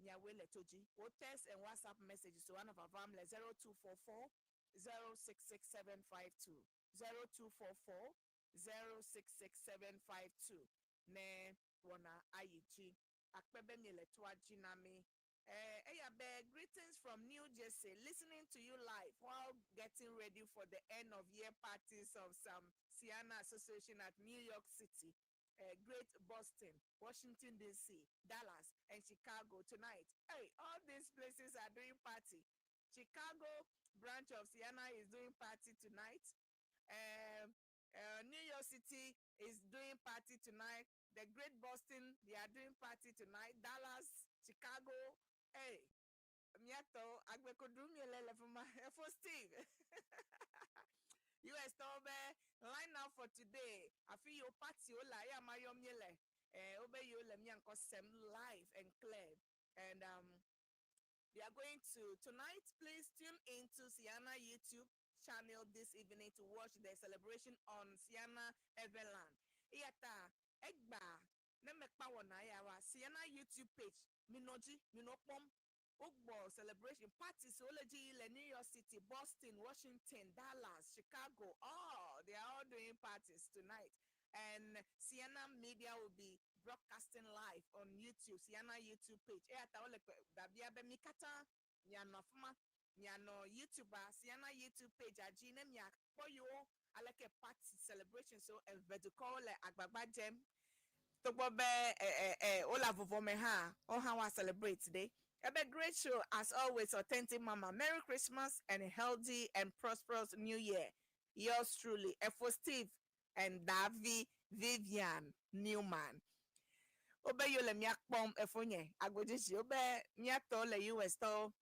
Miawoe le to dzi. Wo text and WhatsApp messages so anɔ vavam le 0244 066752 0244 066752 ne wɔna ayi dzi. Akpe be miele toa dzi na mi. Eh, eya be greetings from New Jersey, listening to you live while getting ready for the end of year parties of some Sienna Association at New York City, Great Boston, Washington DC, Dallas, and Chicago tonight. Hey, all these places are doing party. Chicago branch of Sienna is doing party tonight. New York City is doing party tonight. The Great Boston, they are doing party tonight. Dallas, Chicago. Hey, miato agbekodu miele for for Steve. US tɔwo line up for today. Afi yo party ola ya mayo miele. Eh, obe yo le mianko sem live and clear. And we are going to tonight. Please tune into Sienna YouTube channel this evening to watch the celebration on Sienna Everland. Iyata egba ne mekpa wɔna ya wa Sienna YouTube page minoji minokpɔm Ugbo celebration parties wole dzi le New York City, Boston, Washington, Dallas, Chicago. Oh, they are all doing parties tonight. And Sienna Media will be broadcasting live on YouTube, Sienna YouTube page. Eyata wole kpe babia be mi katã mianɔ afima, mianɔ YouTube a Sienna YouTube page adzi ne miakpɔ yewo aleke party celebration so evedukɔwo le agbagba dzem. Togbɔ be ɛ ɛ ɛ wole avuvɔ me hã, wo hã wa celebrate de. Ebe great show as always, authentic mama. Merry Christmas and a healthy and prosperous new year. Yours truly, Efo Steve and Davi Vivian Newman. Wobe yewo le mía kpɔm efonye agodzidzi wobe míatɔwo le US tɔwo.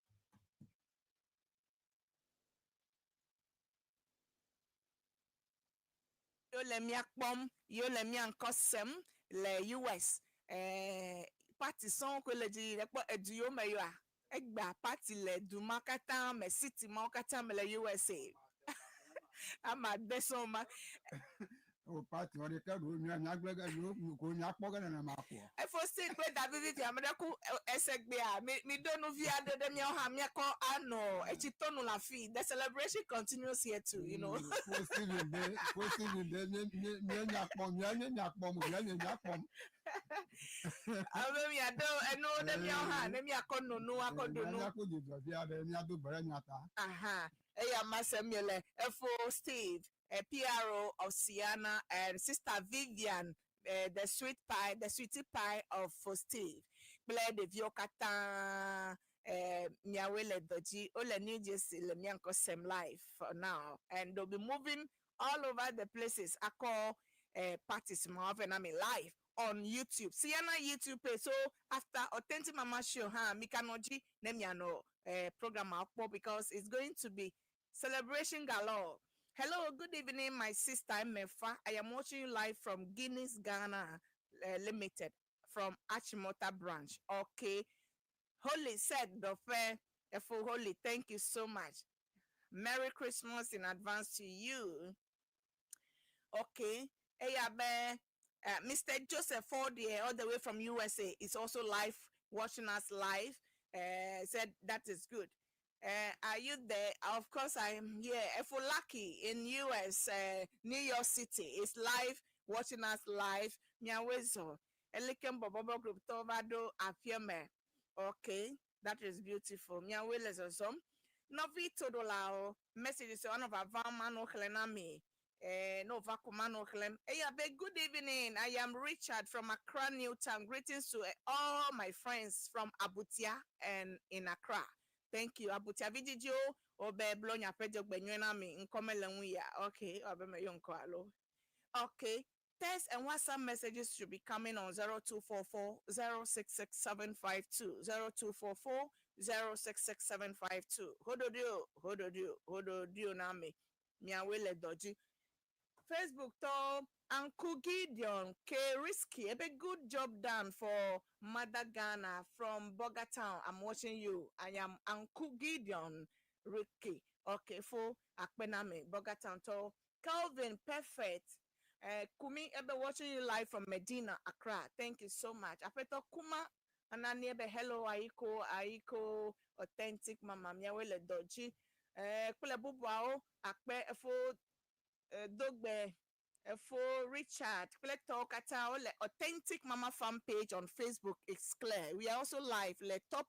Yewo le mía kpɔm, yewo le mía ŋkɔ sem le US. Eh, party sɔŋ koe le dzi yi. Ekpɔ edu yiwo me yɔa? Egbea party le du ma katã me, city mawo katã me le USA. Ame ade sɔŋ ma. O party wɔ ɖeke ɖo mía míagblẽ ge ɖo ko míakpɔ ge nenema koa. Efo si kple Davi vivi ame ɖe ku esegbea mi mi ɖo nu vi aɖe ɖe míawo hã míakɔ anɔ etsi to nu le afii. The celebration continues here too, you know. Fo Steven be fo Steven be mí mí mía nya kpɔm mía nye nya kpɔm mía nye nya kpɔm. Ame miaɖo enuwo ɖe míawo hã ne míakɔ no nu akɔ ɖu nu. Míakpɔ dzidzɔ vi aɖe míado gbe ɖe mía ta. Aha, eya ma sem míele. Efo Steve, eh, PRO of Siana and Sister Vivian, eh, the sweet pie, the sweetie pie of Fo Steve kple ɖeviwo katã eh, miawoe le dɔ dzi. Wole New Jersey le mía ŋkɔ sem live for now and they'll be moving all over the places akɔ eh, parties ma vɛ na mi live on YouTube. Siana YouTube page. So after Authentic Mama Show, ha, mi kanɔ dzi ne mianɔ eh, program akpɔ because it's going to be celebration galore. Hello, good evening, my sister Mefa. I am watching you live from Guinness Ghana Limited from Achimota branch. Okay. Holy said Dofe Efo Holy, thank you so much. Merry Christmas in advance to you. Okay. Eyabe, Mr. Joseph Fordier, all the way from USA, is also live, watching us live. Said that is good. Are you there? Of course, I am here. Efolaki in US, New York City, is live, watching us live. Miawezo, Elikem Bobobo Group, Tovado, Afieme. Okay, that is beautiful. Miawele Zozom. Novi Todolao, message is one of our mano xlẽnami. No vakumano xlẽm. Eya be good evening. I am Richard from Accra New Town. Greetings to all my friends from Abutia and in Accra. Thank you. Abutia vidzidziwo wobe blonya ƒe dzɔgbenyui na mi. Ŋkɔ mele ŋu ya. Okay, abe me yɔ ŋkɔ alo. Okay. Text and WhatsApp messages should be coming on 0244 066752. 0244 066752. Hododio, hododio, hododio na mi. Miawe le dɔ dzi. Facebook to Uncle Gideon K. Risky. A big good job done for Mother Ghana from Bogatown. I'm watching you. I am Uncle Gideon Ricky. Okay, for Akpename, Bogatown to Calvin Perfect. Kumi Ebe watching you live from Medina, Accra. Thank you so much. Apeto Kuma Anani Ebe hello Aiko Aiko authentic mama miawele doji. Kple bubuawo akpe efo dogbe efo Richard kple tɔwo katã wole authentic mama fan page on Facebook is clear. We are also live le top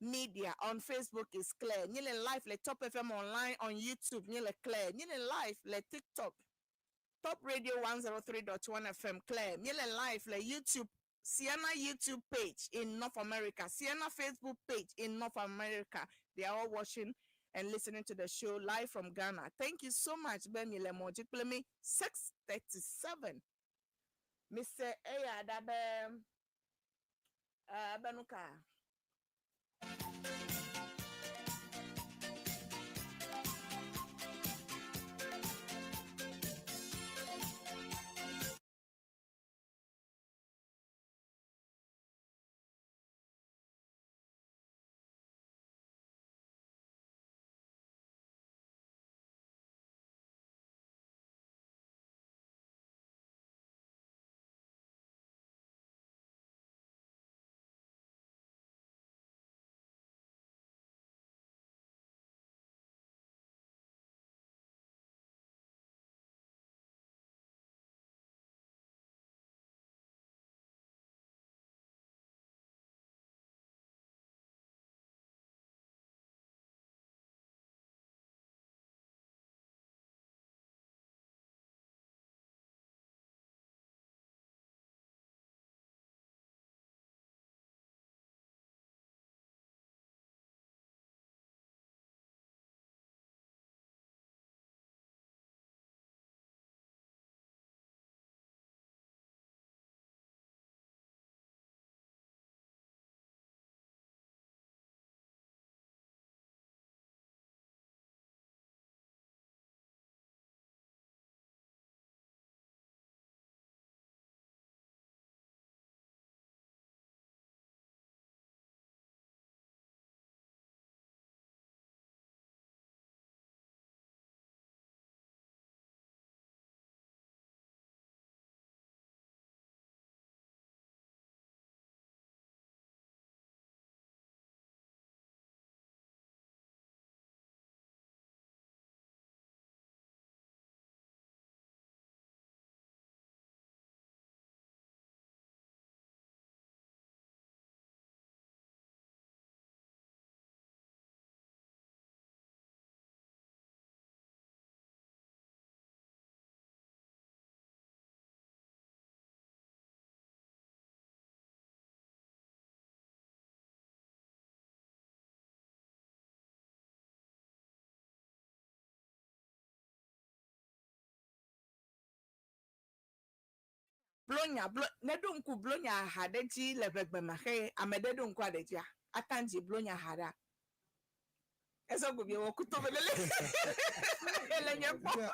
media on Facebook is clear. Nyele live le Top FM online on YouTube nyele clear. Nyele live le TikTok Top Radio 103.1 FM clear. Nyele live le YouTube Sienna YouTube page in North America, Sienna Facebook page in North America. They are all watching and listening to the show live from Ghana. Thank you so much, Bemi Lemoji 637. Mr. Eya Dabe Benuka. Blonya blo ne ɖo ŋku blonya ha ɖe dzi le ʋegbe me xe ame ɖe ɖo ŋku aɖe dzia ata dzi blonya ha ɖa. Ezɔ go miewɔ kuto me lele le nye kpɔ.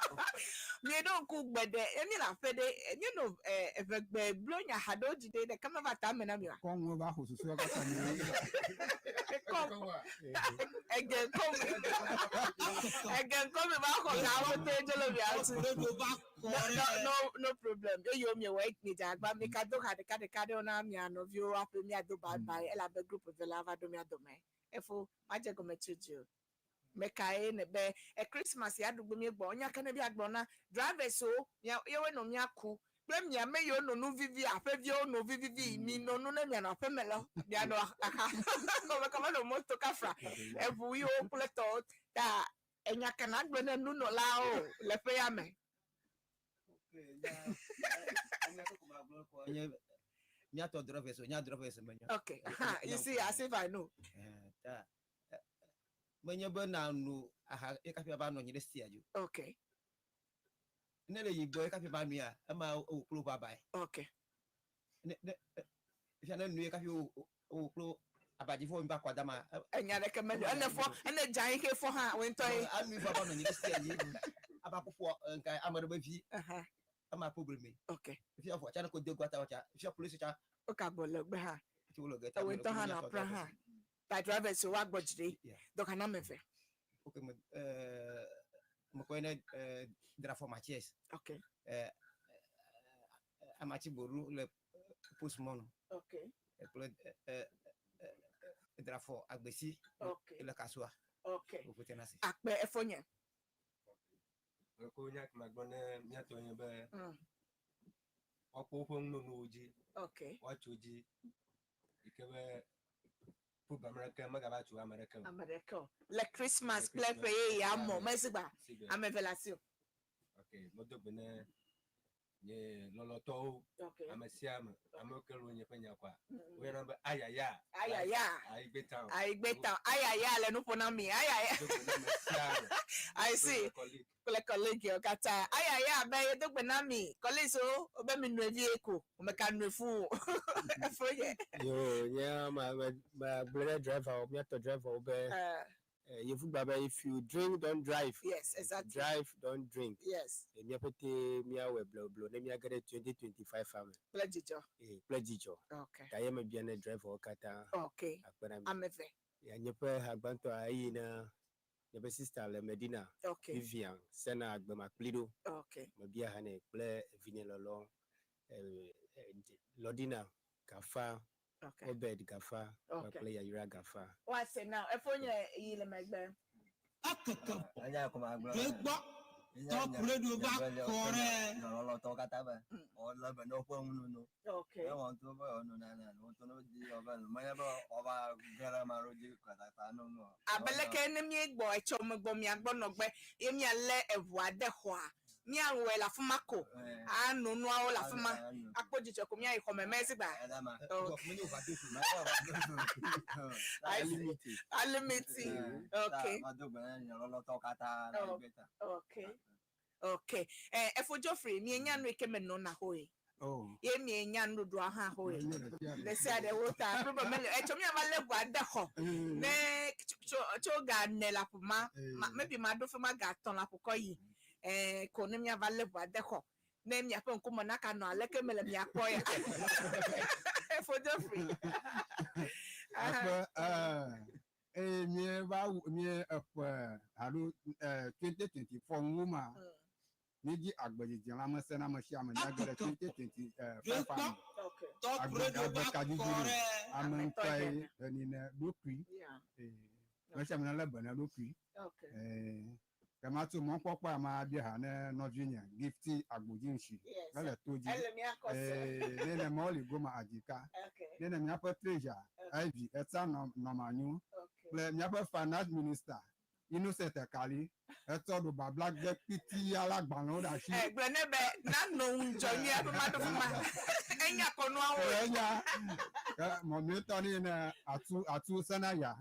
Mieɖo ŋku gbe ɖe emi le aƒe ɖe míenɔ eʋegbe blonya ha ɖewo dzi ɖe ɖeka meva ta me na mi oa? Kɔŋue va xɔ susua katã mi. Kɔm ege kɔm ege kɔm va xɔ gawo te dzolo mia tu. No no no no problem. Eye wo miewɔ mi dze agba mi ka do ha ɖeka ɖeka ɖewo na mia nɔviwo aƒe miado bye bye elabe group eve la va ɖo mia dome. Efo madze gɔme tso dzi o. Mekae ne be e Christmas ya ɖugbe míegbɔ nya ke ne bia gblɔ na drivers wo mia yewoe nɔ míaku kple miame yiwo nɔ nu vivi aƒeviwo nɔ vivivi mi nɔ nu ne mianɔ aƒeme lɔ mianɔ axa kɔme kɔme nɔ moto kafra eʋu yiwo kple tɔwo ta enya ke na gblɔ ne nunɔlawo le ƒe ya me. Nye míatɔ drivers o, nya drivers menye. Okay, aha, you see, as if I know. Ta menye be na nu aha ye kafi ava nɔ anyi ɖe sia dzi. Okay. Ne le yi gbɔ ye kafi va nuya, ema ewo kplo va bae. Okay. Ne ne fia ne nu ye kafi wo wo kplo abadzifɔ mi va kɔ dama. Enya ɖeke meli ene fɔ ene dza yi xe fɔ hã wo ŋutɔ ye. Anu va va nɔ anyi ɖe sia dzi. Ava kufɔ nka ame ɖe be vi. Ema problem me. Okay. Fia fɔ tsa ne ko de gua ta tsa. Fia police tsa. O ka gbɔ le gbe hã. Tsi wo le ge ta. Ewo ŋutɔ hã nɔ pra hã. Ta drivers wo agbɔ dzi ɖe. Dɔka na ame eve. Okay me me kɔe ne drafɔ Mathias. Okay. Amatsi boru le post mɔnu. Okay. Kple drafɔ agbesi. Okay. Le kasua. Okay. Wo ƒote na si. Akpe efo nye. Meko nya ke magblɔ ne míatɔ nye be woakpɔ woƒe nunonowo dzi. Okay. Woatso dzi yi ke be problem ɖeke megava tso ame ɖeke o. Ame ɖeke o. Le Christmas kple ƒe yeyea mɔ mezigba ame eve le asi o. Okay, medo gbe ne nye lɔlɔtɔwo. Okay. Ame sia ame, amewo ke lo nye ƒe nya kɔa. Woyɔna be ayaya. Ayaya. Ayigbe town. Ayigbe town. Ayaya le nu ƒo na mi. Ayaya. Do gbe na ame sia ame. I see. Kple colleague. Kple colleague yiwo katã. Ayaya be yedo gbe na mi. Colleagues wo be mi nɔe vie ko. Meka nɔe fũ o. Efo ye. Yo, nye ma ma ma gblɔ ɖe driver wo, míatɔ driver wo be yevugba be if you drink don't drive. Yes, exactly. Drive don't drink. Yes. Míaƒe te míawɔe blewublewu ne míage ɖe 2025 me. Kple dzidzɔ. Kple dzidzɔ. Okay. Ta ye mebia ne driver wo katã. Okay. Akpe na mi. Ame eve. Ya nye ƒe ha gbãtɔa eyi na nye ƒe sister le Medina. Okay. Vivian Sena Agbemakpli ɖo. Okay. Mebia ha nɛ kple vinye lɔlɔ Lɔdina Gafa. Okay. Obed Gafa. Okay. Kple Yayra Gafa. Woase na efo nye yi le megbe. Enya ko ma gblɔ. Gbɔ tɔ radio va kɔ ɖe. Lɔlɔtɔwo katã be wole be ne woƒe nunono. Okay. Ne wɔn to be wono nana, wɔn to ne di wɔbe nu. Menye be woava ge ɖe ame aɖewo dzi katata no nu o. Abe leke ne míegbɔ etsɔ megbɔ miagbɔ nɔgbe ye míalé eʋua de xɔa míawɔe le afi ma ko ano nuawo le afi ma akpɔ dzidzɔ ko míayi xɔme me zigba. Okay. I see. Alimiti. Okay. Mado gbe na nye lɔlɔtɔwo katã na Ayigbe town. Okay. Okay. Efo Geoffrey, mienya nu yi ke menɔna xoe. Oh. Ye mienya nuɖuɖua hã xoe. Le sia ɖe wo ta problem mele etsɔ miava lé ʋua de xɔ. Ne tso tso ga ene le aƒu ma, maybe ma ɖo fi ma ga etɔ̃ le aƒu kɔ yi. Ko ne miava lé ʋua de xɔ. Ne miaƒe ŋkume naka nɔ aleke mele miakpɔ ya. Efo Geoffrey. Akpe eye míeva mie eƒe alo 2024 ŋu ma míedzi agbedzidzi lãmesẽ na ame sia ame míage ɖe 2025 me. Tɔ radio va Agbe kɔ kadidi ɖe. ame ŋutɔe eni ne ɖokui. Ame sia ame nelé be na ɖokui. Ke ma tso mɔkpɔkpɔ a ma bia ha ne nɔvinye Gifty Agbodzinsi. Yes. Ele to dzi. Ele mía kɔ se. Ne ne mɔli goma adika. Okay. Ne ne míaƒe treasure Ivy etsa nɔ nɔmanyo. Kple míaƒe finance minister Innocent Kali etsɔ ɖo babla ge kpiti ala agbalẽwo ɖe asi. Gblɔ ne be nanɔ ŋudzɔ nyuie aƒe ma ɖo fi ma. Enya kɔnuawo. Enya ke mɔmietɔ ne ne atu atu senaya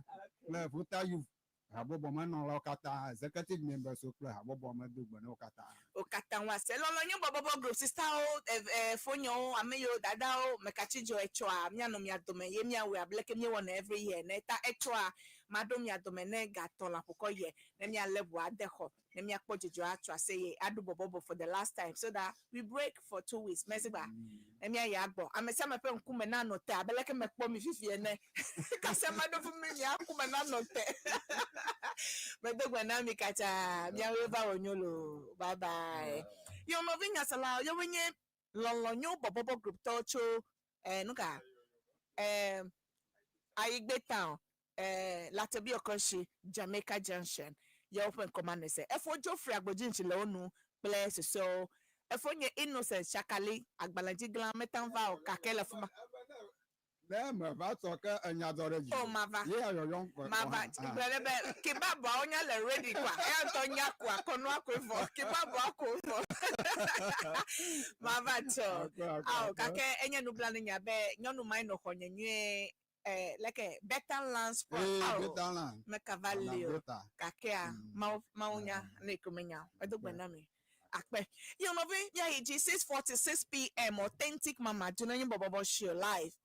kple Volta youth. Habɔbɔ menɔlawo katã, executive members wo kple habɔbɔ medo gbe na wo katã. Wo katã woase. Lɔlɔ nye bɔbɔbɔ group sistawo, eh, fonyewo, ame yiwo, dadawo, mekatsi dzɔ etsɔa, míanɔ mia dome ye míawɔe abe leke míewɔnɛ every year ene. Ta etsɔa, maɖo mia dome ne gatɔ̃ le aƒukɔ yɛ ne míalé ʋua ade xɔ ne míakpɔ dzidzɔ atso aseye aɖu bɔbɔbɔ for the last time so that we break for 2 weeks. Mercy gba ne míayi agbɔ. Ame sia ame ƒe ŋkume nanɔ te abe leke mekpɔ mi fifi ene. Kasia maɖo fi mi mia ŋkume nanɔ te. Medo gbe na mi katã. Miawoe va wɔ nyo loo. Bye bye. Yo nɔvi nyaselawo, yewoe nye lɔlɔ nyo bɔbɔbɔ group tɔwo tso nu ka Ayigbe town Lartebiokorshie Jamaica Junction ye woƒe ŋkɔ ma nese. Efo Geoffrey Agbodzinchi le wo nu kple susɔewo. Efo nye Innocent Shakali agbalẽdzigla metam va o gake le fima. Ne meva tsɔ ke enya dɔ ɖe dzi. Oh mava. Ye ayɔyɔm kɔ. Mava. Gblɔ ɖe be kebabuawo nya le ready kwa. Eya ŋutɔ nya koa kɔnua koe vɔ. Kebabua koe vɔ. Mava tsɔ. Ao gake enye nublanuinya be nyɔnu mae nɔ xɔnye nyuie leke Better Land Sport. Ee, Better Land. Mekava li o. Gakea Mawu Mawu nya ne ko menya. Edo gbe na mi. Akpe. Yo nɔvi míayi dzi 6:46 p.m. Authentic Mama Dunanyi Bɔbɔbɔ Show live.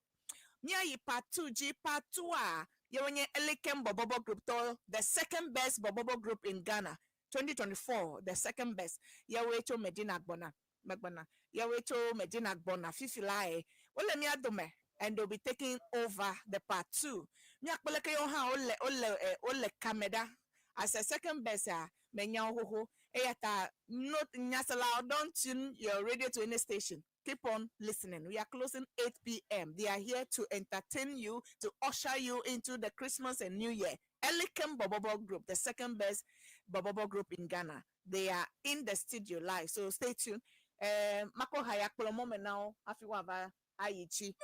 Míayi part 2 dzi. Part 2 a yewo nye Elikem Bɔbɔbɔ Group tɔ, the second best Bɔbɔbɔ group in Ghana 2024, the second best. Yewoe tso Medina gbɔna. Megbɔna. Yewoe tso Medina gbɔna fifi lae. Wole mía dome and they'll be taking over the part 2. Míakpɔ leke yewo hã wole kame ɖa. As a second best a menya wo xoxo. Eya ta no nyaselawo don't tune your radio to any station. Keep on listening. We are closing 8 p.m. They are here to entertain you, to usher you into the Christmas and New Year. Elikem Bobobo Group, the second best Bobobo group in Ghana. They are in the studio live, so stay tuned. Mako haya kplɔ mɔ me na wo hafi woava ayi dzi.